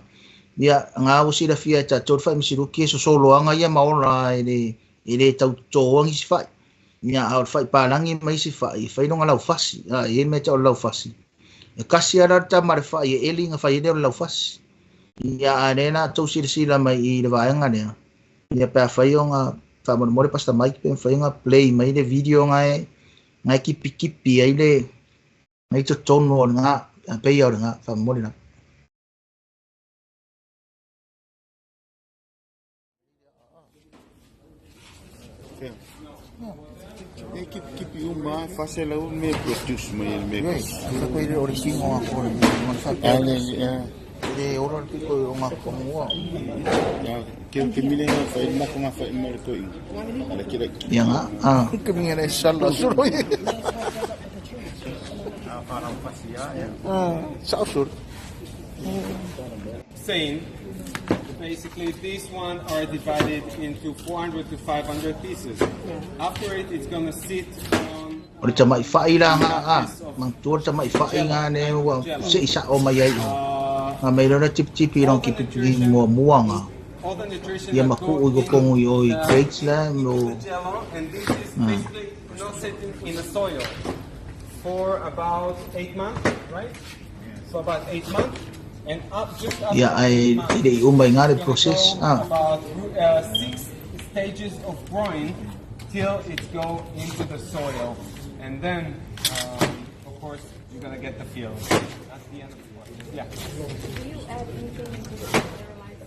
ia ngā ua silafia e tatou le fai misiluki e sosoloaga ia ma ola e le tau totoa nisi fai. Ia a o le fai palagi ma isi fai, e fai lona laufasi. A e i ai le mea e tau o le laufasi. E kasi lava la le tama a le fai e eli ona fai ai lea o le laufasi. Ia a lea la tou silasila mai i le vaega lea, ia pe afai ona faamolemole Pastor Mike pe mafai ona play mai le video nga e kipikipi ai le ngai totonu o le nga, pei o le nga, faamolemole lava. E kipikipi uma 400 me produce mai le me. Ei, koe le o le tino a koe, ma le whapea. Ale Le ora le piko o ngā kongua. Ya ke ke mile nga fai ma ko nga fai ma le ko i. Ale kira. Ia nga. Ah. Ke minga le sala solo. Ah, sa solo. Same. Basically, these one are divided into 400 to 500 pieces. After it, it's gonna sit on. O le tamai fai la nga a, manatua le tamai fai nga ne ua se i sa o mai ai o. Nga mai lona tipitipi long kipikipi mua mua nga. All the nutrition Ia that maku go ui ko kongu i o i in the- crates la into mo. the jello, and this is basically not sitting in the soil for about 8 months, right? So about 8 months, and up just after Ia ai 8 months, e le i uma i ngā le it's gonna process. go Ah. about 6 stages of growing till it go into the soil, and then of course you're gonna get the field. That's the end of the process. Yeah. Do you add anything into the sterilized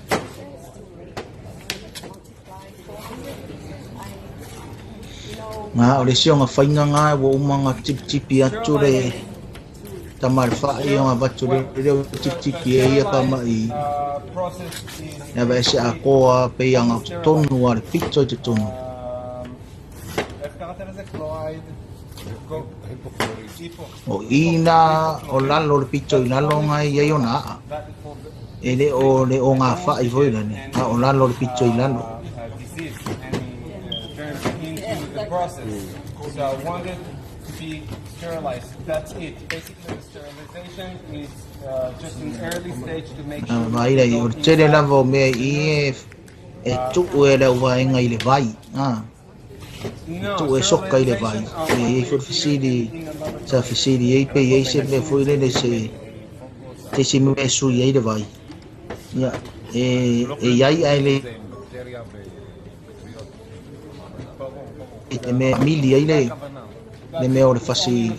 process to multiply 400 pieces? I know Nga o le sionga whainga ngā ua uma ngā tipitipi atu le tama le whai o ngā vatu le reo tipitipi e ia ka mai. Process is Ia vai se a koa pe ia ngā tonu a le pito i te tonu. איך קראת לזה? Chloride? Hypochlorite. O ina o lalo le pito i lalo ngai ia o nā. E le o le o ngā whai foi lane. A o lalo le pito i lalo. Disease, any germs into the process. So I want it to be sterilized. That's it. Basically, the sterilization is just an early stage to make sure. Vai that rei, they o go le tele inside. lava o mea i e tuu e lau vaenga i le vai. Ah. No, Tu e soka i le vai. sterilization E are i foi fesili, sa fesili ei pe i se mea foi lele se te se mea sui ai le vai. Ia, e iai ai le e mea mili ai le mea o le fasi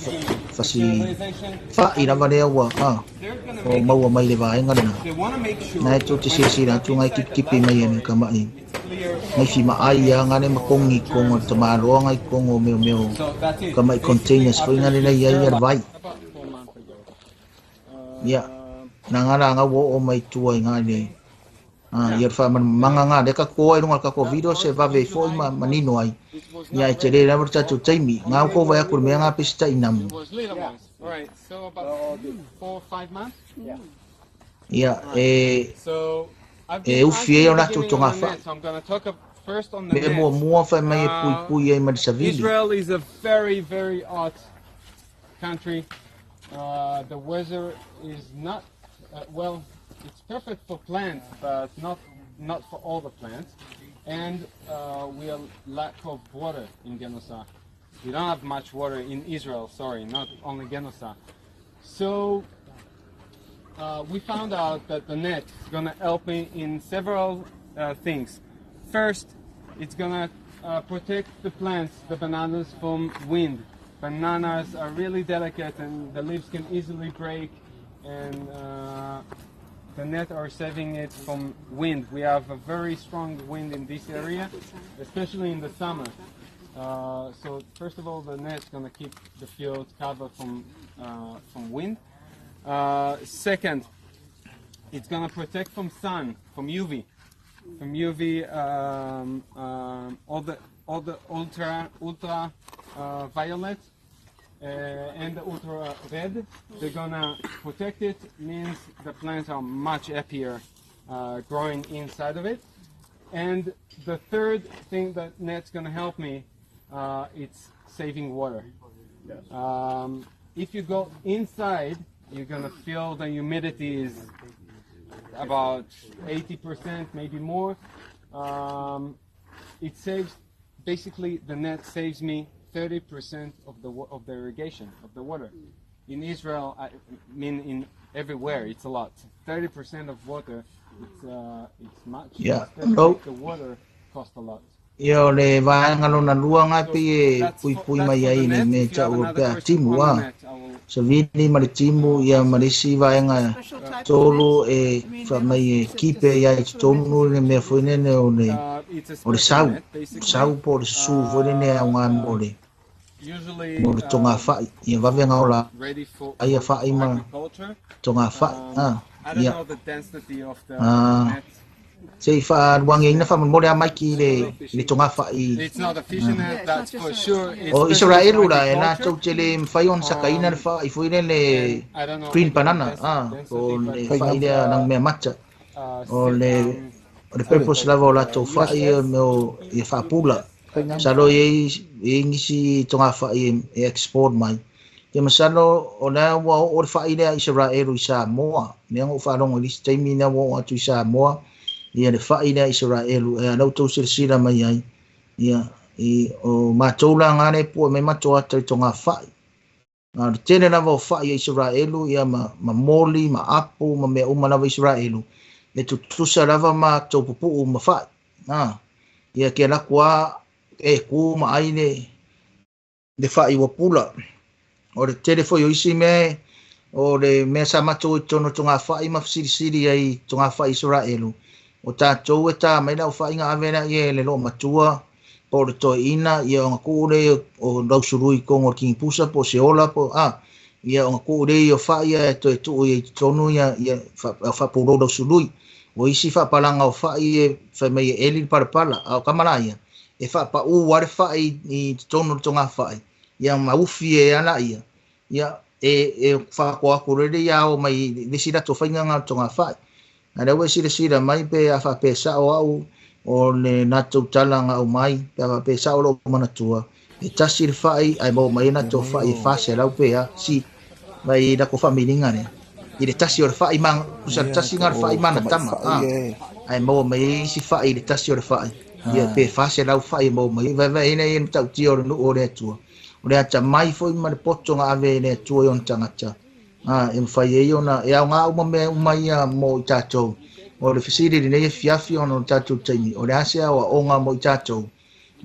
fai lava lea ua ah, o maua mai le vaenga lena. They want to make sure Nai tō te silasila atu ngai kipikipi mai ane ka mai. it's clear. Ngai whima ai ia ngā ne makongi kongo te tamaloa ngai kongo meo meo So that's it. ka mai containers foi ngā lena ia ia le vai. About 4 months ago. Ia, nā ngā rā ngā wo o mai tua i ngā le. Ah, ia wha manga ngā leka koa i runga ka ko video se vave i foi ma manino ai. Ia e te re rawa tātou taimi. Ngā ko vai aku mea ngā pesita i namu. It was little ones. All right. So about 4 or 5 months. Ia, e So I've E been ufi e asking o the rātou beginning tonga on the wha. net, so I'm gonna talk first on the Me net. mua mua whai mai e pui pui ai ma le savili. Israel is a very, very hot country. The weather is not well. It's perfect for plants, but not for all the plants. And we are lack of water in Genosa. We don't have much water in Israel. Sorry, not only Genosa. So we found out that the net is gonna help me in several things. First, it's gonna protect the plants, the bananas, from wind. Bananas are really delicate and the leaves can easily break, and the net are saving it from wind. We have a very strong wind in this area, especially in the summer. So first of all, the net's gonna keep the field covered from wind. Second, it's gonna protect from sun, from UV, all the ultra violet and the ultra red. They're gonna protect it, means the plants are much happier growing inside of it. And the third thing that net's gonna help me, it's saving water. If you go inside, you're gonna feel the humidity is about 80%, maybe more. It saves, basically the net saves me 30% of the irrigation, of the water. In Israel, I mean in everywhere, it's a lot. 30% of water, it's much. Ia, Especially hello. if the water costs a lot. Ia o le vaega lona lua nga pei e That's for, puipui that's mai for ai the i le net. mea If you have tau o another pea question timu on a the net, I will savili ma le timu ia ma le isi vaega Special type of tolu net? e I mean, fa they're not mai e is it kipe just ia i special net totonu is le it mea foi nene o le It's a o le special sau net, basically. sau po o le susu foi nene au ngā mo le Usually mo le tonga fa'i ia vave ngā ola ready for, ai a for, fa'i for ma agriculture. tonga fa'i I don't ia know the density of the net. se i whaaluangiaina faamolemole a Maiki i le i le togafa'i It's not a fishing Yeah, net, it's not that's just for a sure. It's O specially for Isaraelu la e agriculture. latou te le mafai ona sakaina le fa'i foi lele And I don't know green again banana po density, o but le Faiga. fa'i it's lea lagomea mata o le o le purpose lava o latou fa'i o mea o ia faapula Faiga. masalo e i ai e i ai nisi togafa'i e export mai Ia masalo o lea ua oo le fa'i lea Isaraelu i Samoa. Lea na ou faalogo i le isi taimi lea ua oo atu i Samoa ia le fa'i lea Isaraelu e ala outou silasila mai ai. Ia i o matou la nga le pue mai matou ata i togafa'i. A o le tele lava o fa'i a Isaraelu ia ma ma moli ma apu ma mea uma lava Isaraelu e tutusa lava matou pupuu ma fa'i. A ia ke laku a e ku ma ai le le fa'i ua pula. O le tele foi o isi mea, o le mea sa matou i totonu o togafai ma fesilisili ai i togafai Isaraelu, o tatou e tā mai le aofaiga ave lea e le loomatua po o le toeaina, ia ona tuu lea o lausului i totonu o le kinipusa po o se ola po o a, ia ona tuu lea o fai ae toe tuu i totonu ia, ia faapulou lausului. O isi faapalaga o fai e fai mai e eli le palapala, a o tama la ia, e faapaū lava le fai i totonu o le togafai, ia ma ufi e ala ia, ia e e faatoa atu loa lea ia ao mai le isi latou faiga lena o le togafai. A o lea ua e silasila mai pe a faapea e sao au o le latou tala na aumai, pe a faapea e sao lou manatua, e tasi le fai ae maua mai ai latou fai e 400 pe a, si mai latou faamiliga lea i le tasi o le fai ma tusa le Ia, tasi po lena o le o fai ma ana tamai tama, fai a, e. ae maua mai ai isi fai i le tasi o le fai, ia pe 400 fai e maua mai ai. Vaevae ai lea i le matautia o le nuu o le Atua, o le atamai foi ma le poto na ave e le Atua i ona tagata, a, e mafai ai ona e aoga uma mea uma ia mo i tatou. O le fesili i lenei afiafi ona o le tatou taimi, o le a se aoaoga mo i tatou?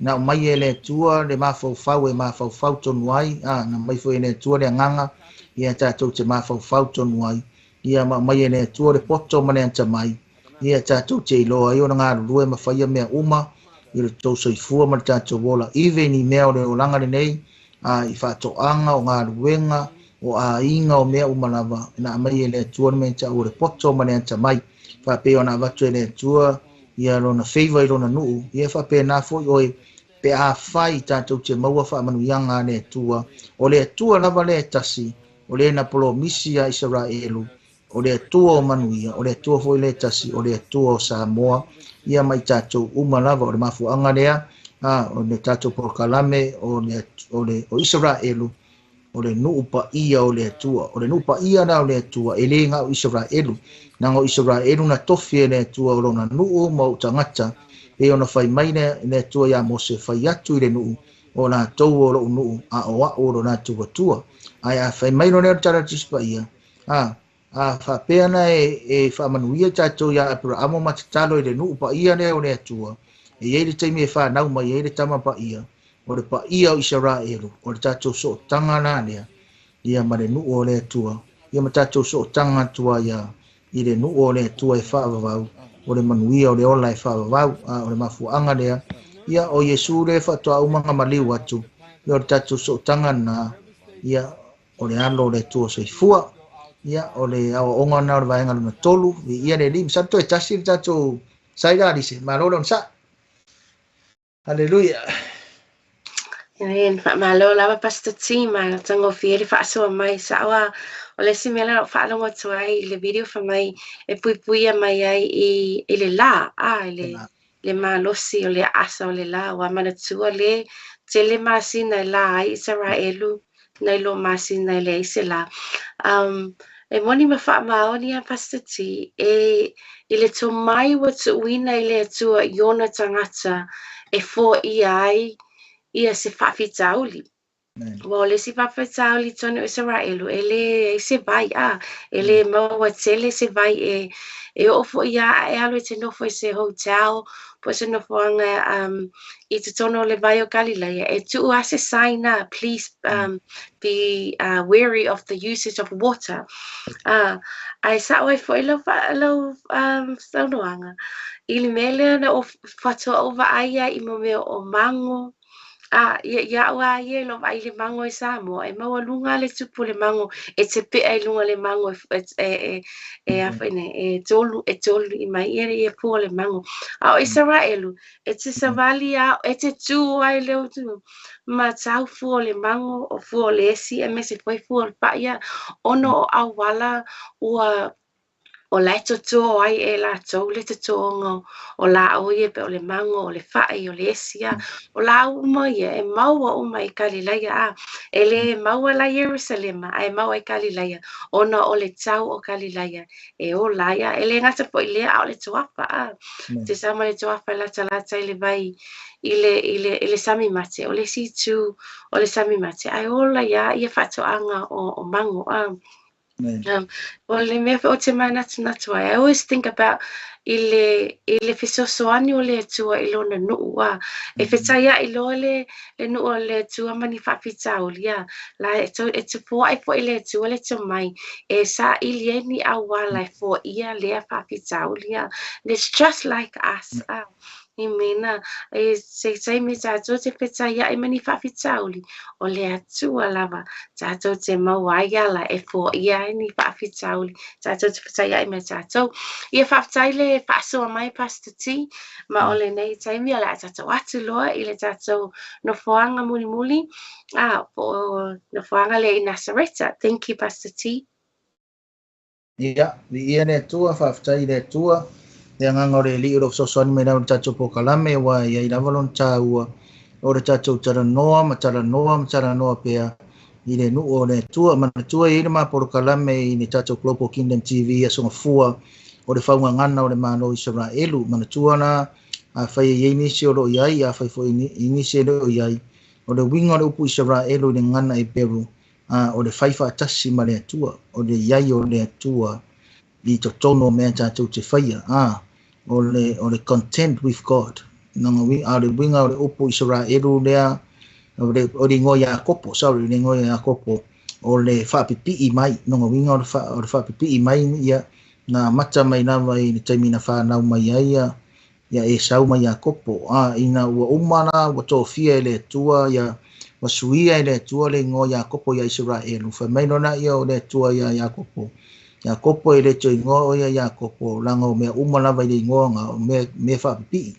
Na aumai e le Atua le mafaufau e mafaufau tonu ai, a, na aumai foi e le Atua le agaga ia tatou te mafaufau tonu ai, ia ma aumai e le Atua le poto ma le atamai, ia tatou te iloa ai ona galulue ma faia mea uma i lo tou soifua ma le tatou ola. Even i mea o le olaga lenei, a, i faatoaga, o galuega, o aiga, o mea uma lava, na aumai e le Atua le mea e ta'u o le poto ma le atamai. Faapea ona avatu e le Atua ia lona favour i lona nuu, ia faapena foi oe pe afai tatou te maua faamanuiaga a le Atua. O le Atua lava lea e tasi, o le na polomisi ia Isaraelu, o le Atua o manuia, o le Atua foi lea e tasi, o le Atua o Samoa, ia ma i tatou uma lava. O le mafuaaga lea, a, o le tatou polokalame o le, o le, o Isaraelu, o le nuu paia o le Atua. O le nuu paia la o le Atua, e le na o Isaraelu. Leaga o Isaraelu na tofi e le Atua o lona nuu ma ou tagata, pei ona fai mai le, le Atua iā Mose, fai atu i le nuu, o latou o lo'u nuu, a o a'u o lo latou Atua. Ae a fai mai loa lea o le tala a le Tusi Paia, a, a faapea na e, e faamanuia tatou iā Aperaamo ma tatalo i le nuu paia lea o le Atua, e i ai le taimi e fanau mai ai le Tama Paia, o le paia o Isaraelu, o le tatou sootaga la lea, ia ma le nuu o le Atua, ia ma tatou sootaga atu ai ia i le nuu o le Atua e faavavau, o le manuia o le ola e faavavau, a o le mafuaaga lea, ia o Iesu lea faatoa uma ona maliu atu, ia o le tatou sootaga lena, ia o le alo o le Atua soifua. Ia o le aoaoga lena o le vaega lona tolu, viia le Alii, masalo toe tasi le tatou saila Alise, malo le onosai. Haleluia. Amen. Faamalo lava Pastor T ma le matagofie le faasoa mai. Sa'o a o le isi mea lea na ou faalogo atu ai i le video fai mai e puipuia mai ai i i le lā, a i le le malosi o le aasa o le lā ua manatua le tele masina e lā ai Isaraelu nai lo masina e leai se lā. E moni ma faamaoni a Pastor T e i le tomai ua tuuina i le Atua i ona tagata e foaia ai ia se faafitauli. Ua o le isi faafitauli i totonu o Isaraelu, e leai se vai, a, e le maua tele se vai e e oo foi lava a e alu e te nofo i se hotel po o se nofoaga i totonu o le vai o Kalilaia, e tuu lava se sign a, please be wary of the usage of water. Ae sao ai foi lau, lau saunoaga i le mea lea na ou faatoa ou vaai ai i mo mea o mago. A, ia, iaʻu lava ia i lou vaai i le mago i Samoa, e maualuga le tupu o le mago, e te pea i luga o le mago e, e, e, e, a foi nei, e tolu, e tolu i mai ia, ia pua o le mago. A o Isaraelu, e te savali a, e te tū ai le utu, ma tau fua o le mago, o fua o le esi, aemaise foi fua o le paia, ona o auala ua o la e totō ai e latou le totōga o lāʻau ia pei o le mago, o le faʻi, o le esi, a o lāʻau uma ia e maua uma i Kalilaia, a e lē maua la i Ierusalema ae maua i Kalilaia ona o le tau o Kalilaia e ola ai, a e le gata foi i lea a o le toafa, a te sau ma le toafa e latalata i le vai i le, i le, i le sami mate, o le isi itu o le sami mate, ae ola iā ia faatoaga o mago, a. O le mea foi ou te manatunatu ai, I always think about i le, i le fesoasoani o le Atua i lona nuu, a. E fetaiaʻi loa le, le nuu o le Atua ma ni faafitauli, a. La e, to, e tupuaʻe foi le Atua le tomai e saili ai ni auala e foaia lea faafitauli, a. And it's just like us, a. Himina, e se taimi tātou te fetaiaʻi ma ni faafitauli, o le Atua lava tātou te maua ai ala e foaia ai ni faafitauli, tātou te fetaiaʻi me tātou. Ia faafetai le faasoa mai Pastor T, ma o lenei taimi o le a tātou atu loa i le tātou nofoaga mulimuli, a po o nofoaga lea i Nasareta. Thank you Pastor T. Ia, viia le Atua, faafetai i le Atua, le agaga o le Alii o lo o fesoasoani mai lava i le tatou polokalame, aua e i ai lava lona taua o le tatou talanoa ma talanoa ma talanoa pea i le nuu o le Atua. Manatua e i ai le ma polokalame i le tatou Global Kingdom TV Aso Gafua o le faugagana o le Malo o Isaraelu. Manatua la, afai e i ai nisi o lo o i ai, afai foi i nisi e le o i ai, o le uiga o le upu Isaraelu i le gagana Eperu, a o le fai faatasi ma le Atua, o le i ai o le Atua i totonu o mea tatou te faia, a o le, o le content with God. Nanga wi, a o le uiga o le upu Isaraelu lea, o le, o le ingoa Iakopo, sorry, le ingoa Iakopo, o le faapipii mai, nonga uiga o le, fa, o le faapipii mai ia, na amata mai lava i le taimi na whanau mai ai ia, ia Esau ma Iakopo, a ina ua uma la ua tofia e le Atua ia ua suia e le Atua le ingoa Iakopo ia Isaraelu. Fai mai lona ia o le Atua ia Iakopo. Iakopo e le toe ingoa o ia Iakopo, laga o mea uma lava i le ingoa nga o mea, mea faapipii,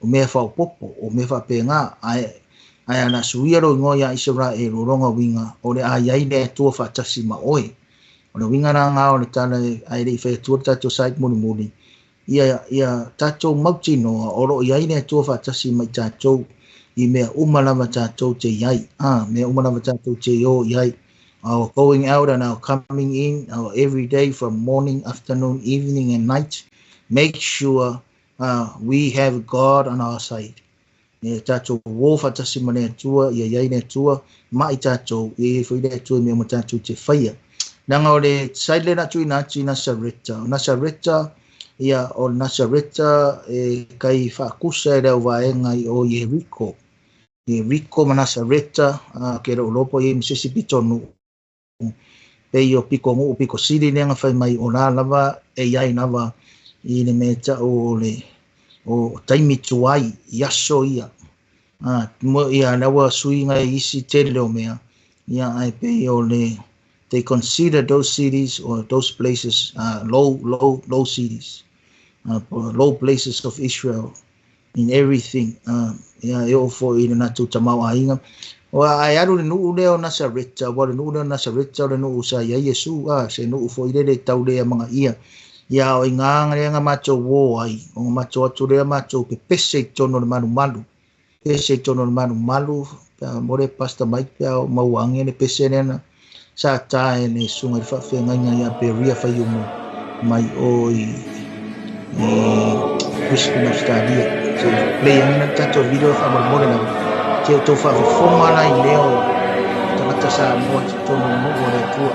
o mea faaopoopo, o mea faapena, ae ae ana suia lou ingoa ia Isaraelu, o lona uiga, o le a i ai le Atua faatasi ma oe. O le uiga la nga o le tala ae le i fai atua le tatou site mulimuli, ia, ia tatou mautinoa o lo o i ai le Atua faatasi ma i tatou i mea uma lava tatou te i ai, a, mea uma lava tatou te i o i ai. Our going out and our coming in, our every day from morning, afternoon, evening and night, make sure we have God on our side. E tatou uō faatasi ma le Atua, ia i ai le Atua ma i tatou, ia i ai foi le Atua i mea uma tatou te faia. Leaga o le side lea na tuuina atu i Nasareta, o Nasareta, ia, o Nasareta e kai faakusa e le auvaega i o Ieriko. Ieriko ma Nasareta, ke le o iloa po o i ai ma se isi pitonuu pei o piko nuu piko sili lea na fai mai o la lava e i ai lava i le mea ta'u o le o taimi tuai i aso ia a mo ia la ua suiga i isi tele o mea ia ae pei o le they consider those cities or those places low low low cities low places of Israel in everything ia e oo foi i le latou tamaoaiga. Ua ae alu le nuu lea o Nasareta, ua le nuu lea o Nasareta o le nuu sa iai Iesu, a se nuu foi lele tau le amagaia. Ia o i ina lea na matou o ai, ona matou atu lea matou pepese i totonu o le malumalu. Pese i totonu o le malumalu, pe a mo le Pastor Mike pe a o maua age le pese lea na sa ta e le susuga i le faafeagaiga ia Beria Faiumu mai o i Brisbane, Australia. Se play age na tatou video faamolemole lava. Se o tou faafofoga la i leo tagata Samoa i totonu o le nuu o le Atua.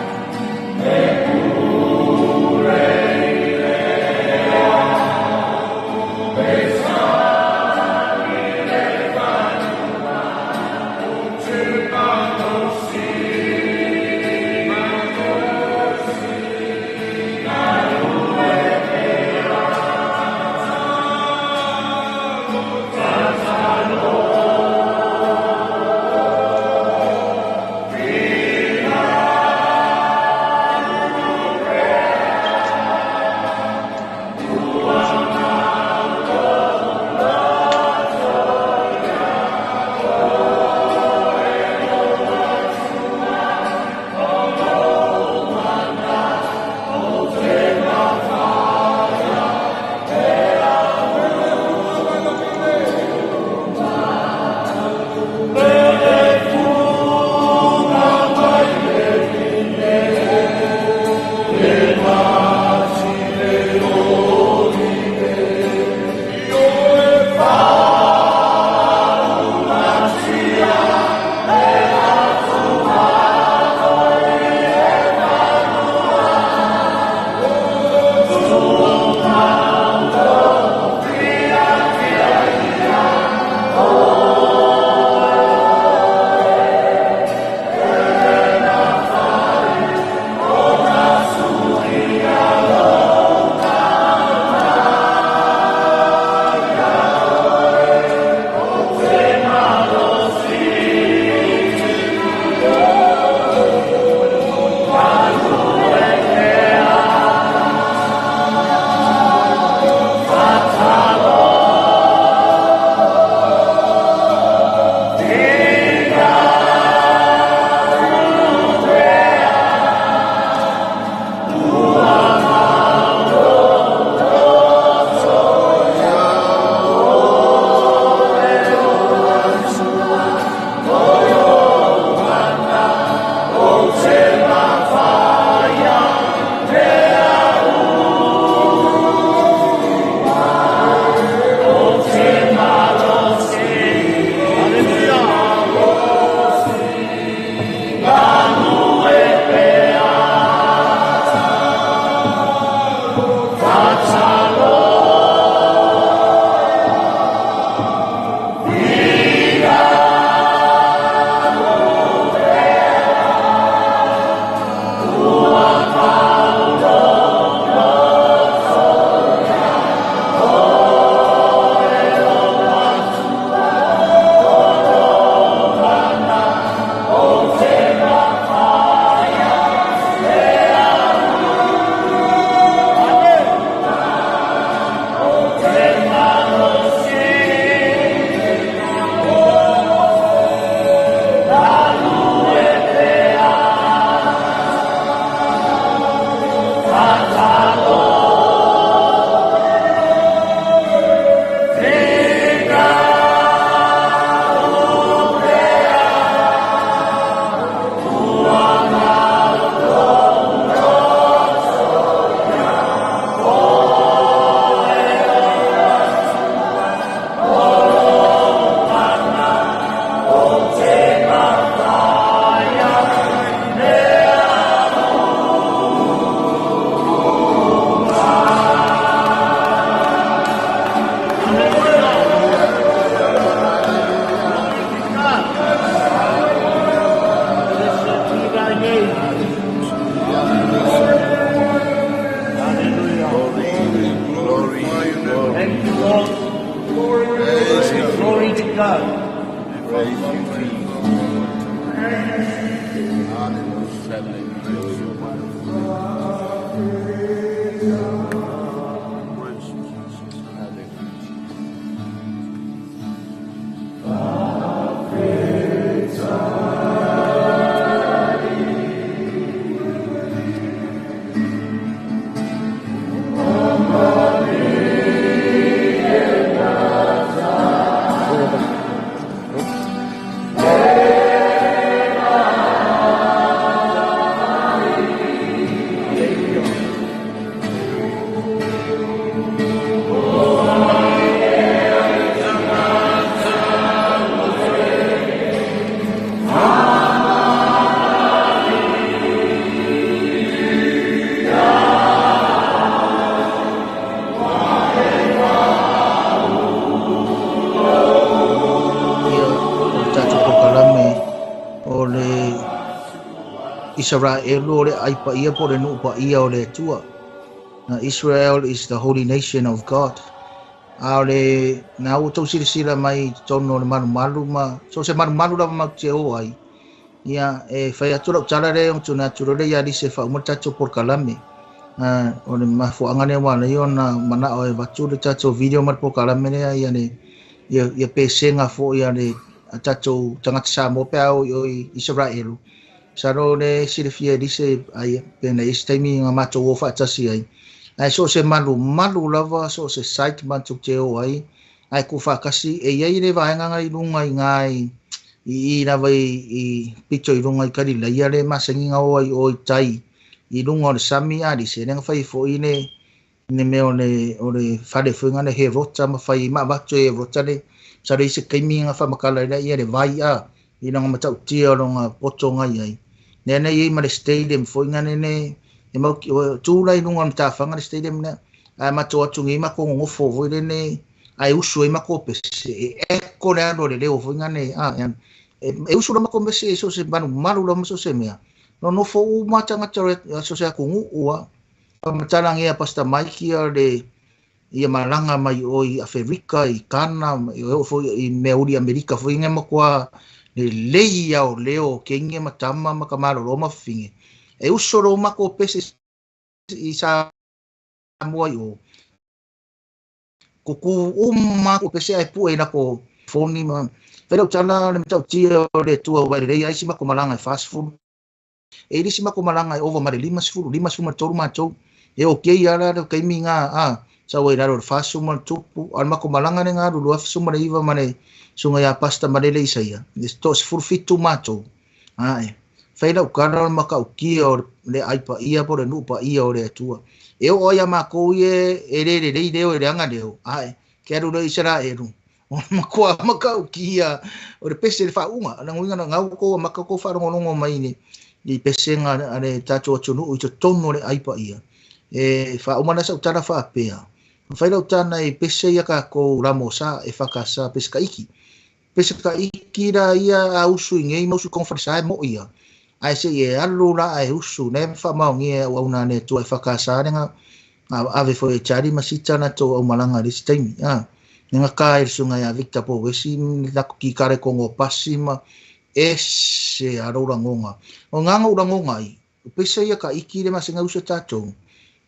Isaraelu o le ai paia po le nuu paia o le Atua. Israel is the holy nation of God. A o le na ua tou silasila mai i totonu o le malumalu ma so se malumalu lava matou te o ai. Ia e fai atu lau tala lea ona tuna atu loa lea ia Lise e faauma le tatou polokalame. O le mafuaaga lea ua ala ai ona manao e avatu le tatou video ma le polokalame lea ia le ia pesega foi a le tatou tagata Samoa pe a o i Isaraelu. Masalo le silafia e Lise ai pe na i se taimi na matou o faatasi ai. Ae so o se malumalu lava, so o se site matou te o ai, ae tuufaatasi, e i ai le vaega na i luga i ina i lava i pito i luga i Kalilaia le masani na o ai o i tai i luga o le sami a Lise, lea na fai foi le mea o le fale foi na le Herota ma fai ma avatu e Herota le masalo i se taimi na faamatala ai lea le vai a i lona matautia o lona poto na i ai. Lea na i ai ma le stadium foi na nene e mau tu la i luga o le matafaga le stadium lea. Ae matou atu nei matou nonofo foi lene ae usu ai matou pese e eko le alu o le leo foi na ne e usu la matou pese e so se malumalu la ma so se mea. Nonofo uma tagata so se atunuu a faamatalagia Pastor Mike ia le ia malaga mai o i Aferika i Kana i o foi i mea uli Amerika foi ngai matua le lei ia o leo ke inge matama ma ka malolo ma finge. E uso lo matou pese i sa mua i o. Kuku uma ko pese ai pu e na ko foni ma. Whai tala le matautia o le tua o wairei ai si mako malanga e fast food. E iri si mako malanga e over ma le 50, 53 mātou. E o kei ala le kaimi ngā a. Sa wai raro le fasu ma le tupu. Al mako malanga le ngā rulu afi suma le iwa ma le sunga ia pasta ma lele isa ia. Le to se 17 mātou. Ae. Whai lau kara o le makaukia o le aipa ia po le nupa ia o le atua. E o ia mākou ie e le le leo e le anga leo. Ae. Ke aru le Isaraelu. O makoa makaukia o le pese le whaunga. Na nguinga na ngau ko makako wharongolongo mai ne. I pesenga a le tātou atunuu i te tonu o le aipa ia. E whaumana sa utara whaapea. Whai lau tāna i pese ia ka kou ramosa e whakasa pese ka iki. Pese ka iki ra ia a usu i ngei mausu konfarisa e mo ia. Ai se e alu la ai usu ne whamao nge au au nā ne tua e whakasa renga ave foi e chari masita na tō au malanga risi taimi. Nenga ka e sunga ia Victor Po Wesi nako ki kare kongo pasi ma ese aro rangonga. O nganga o rangonga i. Pese ia ka iki le masenga usu tātou.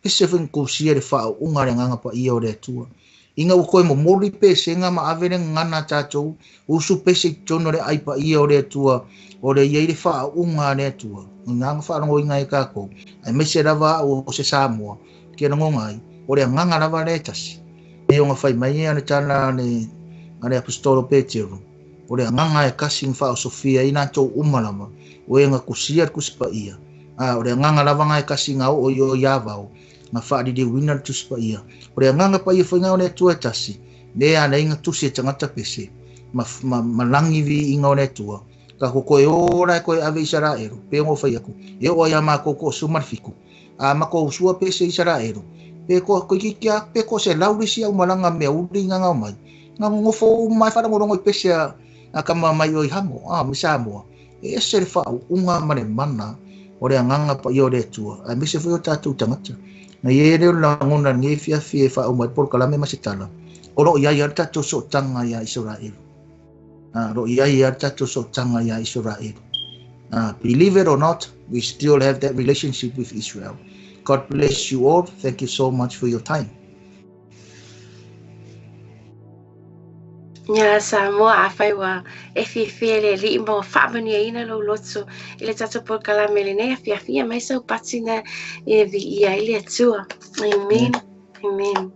Pese whenga kusia le whao unga le nganga pa ia o le atua. Inga uko e momori pese nga ma ave le ngana tātou. Usu pese i tono le aipa ia o le atua. O le ia i le whao unga le atua. Nganga whaarongo inga e kākou. Ai mese rawa o se Samoa. Kia rangonga ai. O le nganga rawa le tasi. E onga whai mai e ane tāna ane apostolo Petero. O le nganga e kasi ngwha o Sofia i nā tō umalama. O e nga kusia kusipa ia. O le nganga lava ngai kasi ngā o i o iawao. Ngā whaariri wina le tusipa ia. O le nganga pa ia whainga o le atua e tasi. Le ana inga tusi e tangata pese. Ma langiwi inga o le atua. Ka koko e ora e koe ave Isaraelu. Pe ngo whai aku. E o ia mā koko o sumarfiku. A mako usua pese Isaraelu. Pe ko kia pe ko se laurisi au malanga mea uri ngā ngau mai. Ngā ngofo mai wharangorongo i pese a kama mai o i hango. A me Samoa. E ese le whau unga ma le mana o le anganga pa i o le atua. A mese foi o tātou tangata. Na ie leo langona nge fiafi e whau mai polokalame ma se tala. O ro ia ia tātou so tanga ia Israel. Ro ia ia tātou so tanga ia Israel. Believe it or not, we still have that relationship with Israel. God bless you all. Thank you so much for your time. Ia Samoa a whaiwa e whiwhi le li mo whaamania ina lo loto i le tatou polokalame lenei a fiafia mai sau patina e vi ia i le atua. Amen. Amen.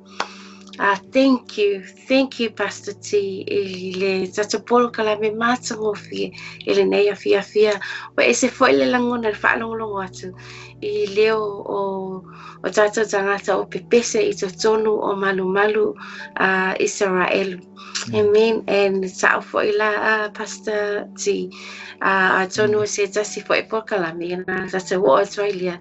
Thank you Pastor T i le tatou polokalame mātagofie i lenei a fiafia. Wa ese foi le langona le whaalongolongo atu i leo o tātou tangata o pepese i totonu o malumalu Israel. Amen. And sa'o foi la Pastor T a tonu se tasi foi polokalame na tātou o atu ai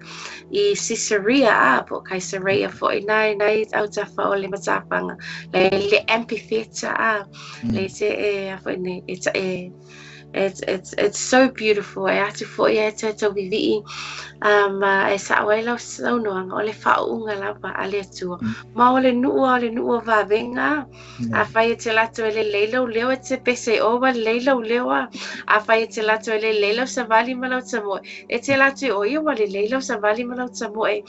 i Caesarea a po Caesarea foi nai nai au tafa o le matapanga le amphitheatre a le se e foi ne e It's it's it's so beautiful e atu fo'i ai e toe vivi'i ma e sa'o ai lau saunoaga o le faau'uga lava a le Atua. Ma o le nu'u a o le nu'u o vavega. Afai e te alu atu e lelei lou leo e te pese i o ua lelei lou leo a. Afai e te alu atu e lelei lau savali ma lau tamoe, e te alu atu i o ia ua lelei lau savali ma lau tamoe.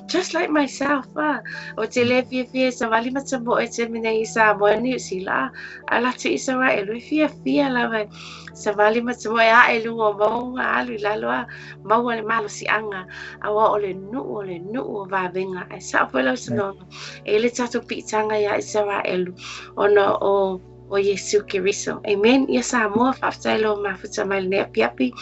Just like myself a. Ou te le fiafia e savali ma tamoe i taimi nei i Samoa Niu Sila a. Alu atu i Isaraelu e fiafia lava e savali ma tamoe ae i luga o mauga alu i lalo a maua le malosiaga auā o le nu'u o le nu'u o vavega. Ae sa'o foi lau saunoaga e i ai le tatou piitaga iā Isaraelu ona o o Iesu Keriso. Amen. Ia Samoa, faafetai lou mafuta mai lenei apiapi.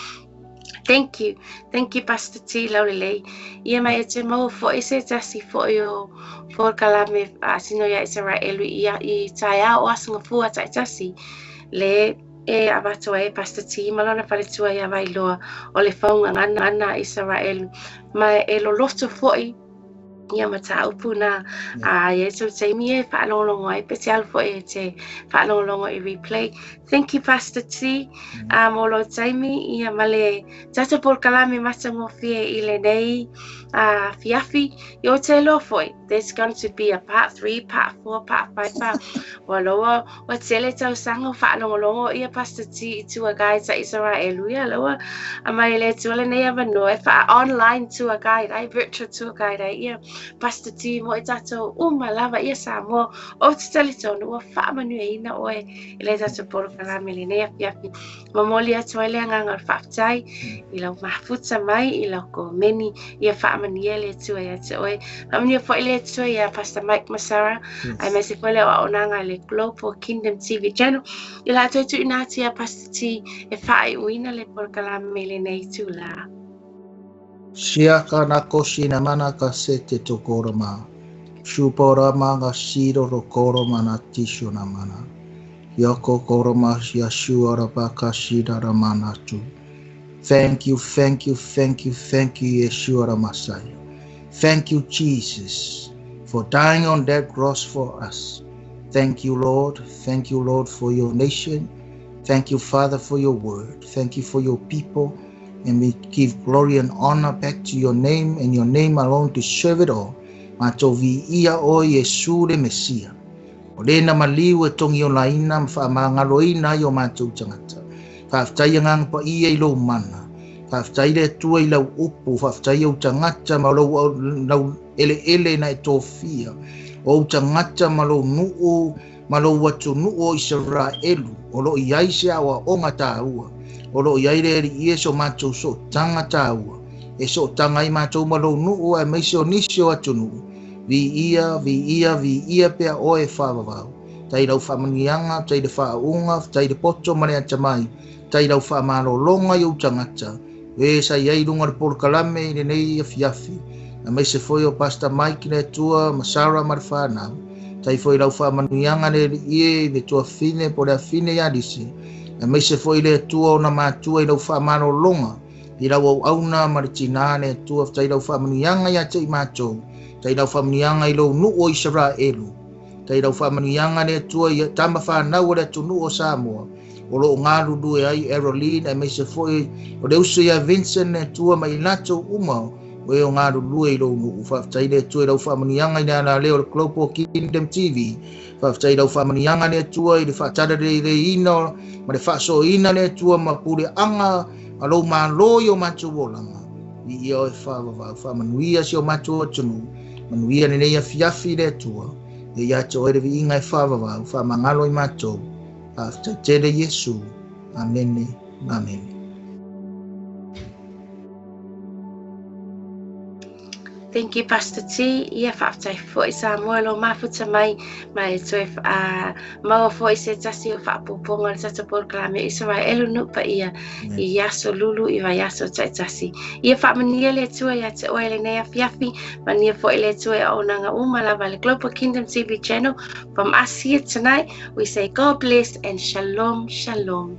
Thank you. Thank you Pastor T laulelei. Ia mai e te maua foi se tasi foi o polokalame faasino iā Isaraelu i i taeao o Aso Gafua taitasi le e avatu ai e Pastor T ma lona faletua iā Vailoa o le faugagana a Isaraelu ma e loloto foi ia mataupu na a i ai tou taimi e faalogologo ai pe te alu foi e te faalogologo i replay. Thank you Pastor T a mo lou taimi ia ma le tatou polokalame matagofie i lenei afiafi. Ia ou te iloa foi there's going to be a part 3, part 4, part 5 a ua loa ua tele tausaga o faalogologo ia Pastor T i tour guides a Isaraelu ia loa aumai e le Atua lenei avanoa e faa online tour guide ai virtual tour guide ai ia Pastor T mo i tatou uma lava ia Samoa. Ou te talitonu ua faamanuiaina oe i le tatou polokalame lenei afiafi. Momoli atu ai le agaga o le faafetai i lau mafuta mai i lau komeni ia faamanuia le Atua ia te oe. Faamanuia foi le Atua iā Pastor Mike ma Sarah aemaise foi le auaunaga a le Global Kingdom TV Channel i la toe tuuina atu iā Pastor T e faaiuina le polokalame i lenei itulā. Siaka na kosi na mana ka sete to koroma. Shupa rama ga siro ro koroma na tisho na mana. Yoko koroma Yeshua rabaka shida ramana tu. Thank you, thank you, thank you, thank you, Yeshua the Messiah. Thank you, Jesus, for dying on that cross for us. Thank you, Lord. Thank you, Lord, for your nation. Thank you, Father, for your word. Thank you for your people. And we give glory and honor back to your name, and your name alone deserve it all. Matou viia oe Iesu le Mesia. O le na maliu e togiolaina ma faamagaloina ai o matou tagata. Faafetai Agaga Paia i lou mana. Faafetai le Atua i lau upu, faafetai ou tagata ma lou lau eleele na e tofia. O ou tagata ma lou nuu ma lou atunuu o Isaraelu, o lo o i ai se aoaoga taua. O lo o i ai le Alii e so matou sootaga taua. E sootaga ai matou ma lou nuu aemaise o nisi o atunuu. Viia, viia, viia pea oe e faavavau. Tai lau faamanuiaga, tai le faauuga, tai le poto ma le atamai, tai lau faamalologa i ou tagata, e sa i ai i luga o le polokalame i lenei afiafi, aemaise foi o Pastor Mike le Atua ma Sarah ma le whanau. Tai foi lau faamanuiaga le Alii e i le tuafine po o le afine ia Lisi, aemaise foi le Atua ona matua i lau faamalologa i lau auauna ma le tinā le Atua, tai lau faamanuiaga ia te i matou, tai lau faamanuiaga i lou nuu o Isaraelu, tai lau faamanuiaga le Atua i tama fanau o le atunuu o Samoa, o lo o galulue ai Eroline, aemaise foi o le uso ia Vincent le Atua ma i latou uma o e o galulue i lou nuu. Faafetai le Atua i lau faamanuiaga i le alaleo o le Global Kingdom TV. Faafetai i lau faamanuiaga le Atua i le faatalaleileina ma le faasoaina le Atua ma puleaga a lou Malo i o matou olaga. Viia oe faavavau, faamanuia si o matou atunuu, manuia lenei afiafi i le Atua. Ia ia te oe le viiga e faavavau, faamagalo i matou. Faafetai tele Iesu. Amene, amene. Thank you Pastor T. Ia faafetai foi Samoa lo mafuta mai ma e toe maua foi se tasi o faaopoopoga o le tatou polokalame Isaraelu nuu paia i aso lulu i vaiaso taitasi. Ia faamanuia le Atua ia te oe i lenei afiafi, manuia foi le Atua i auaunaga uma lava le Global Kingdom TV channel. From us here tonight, we say God bless and shalom, shalom.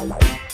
Bye.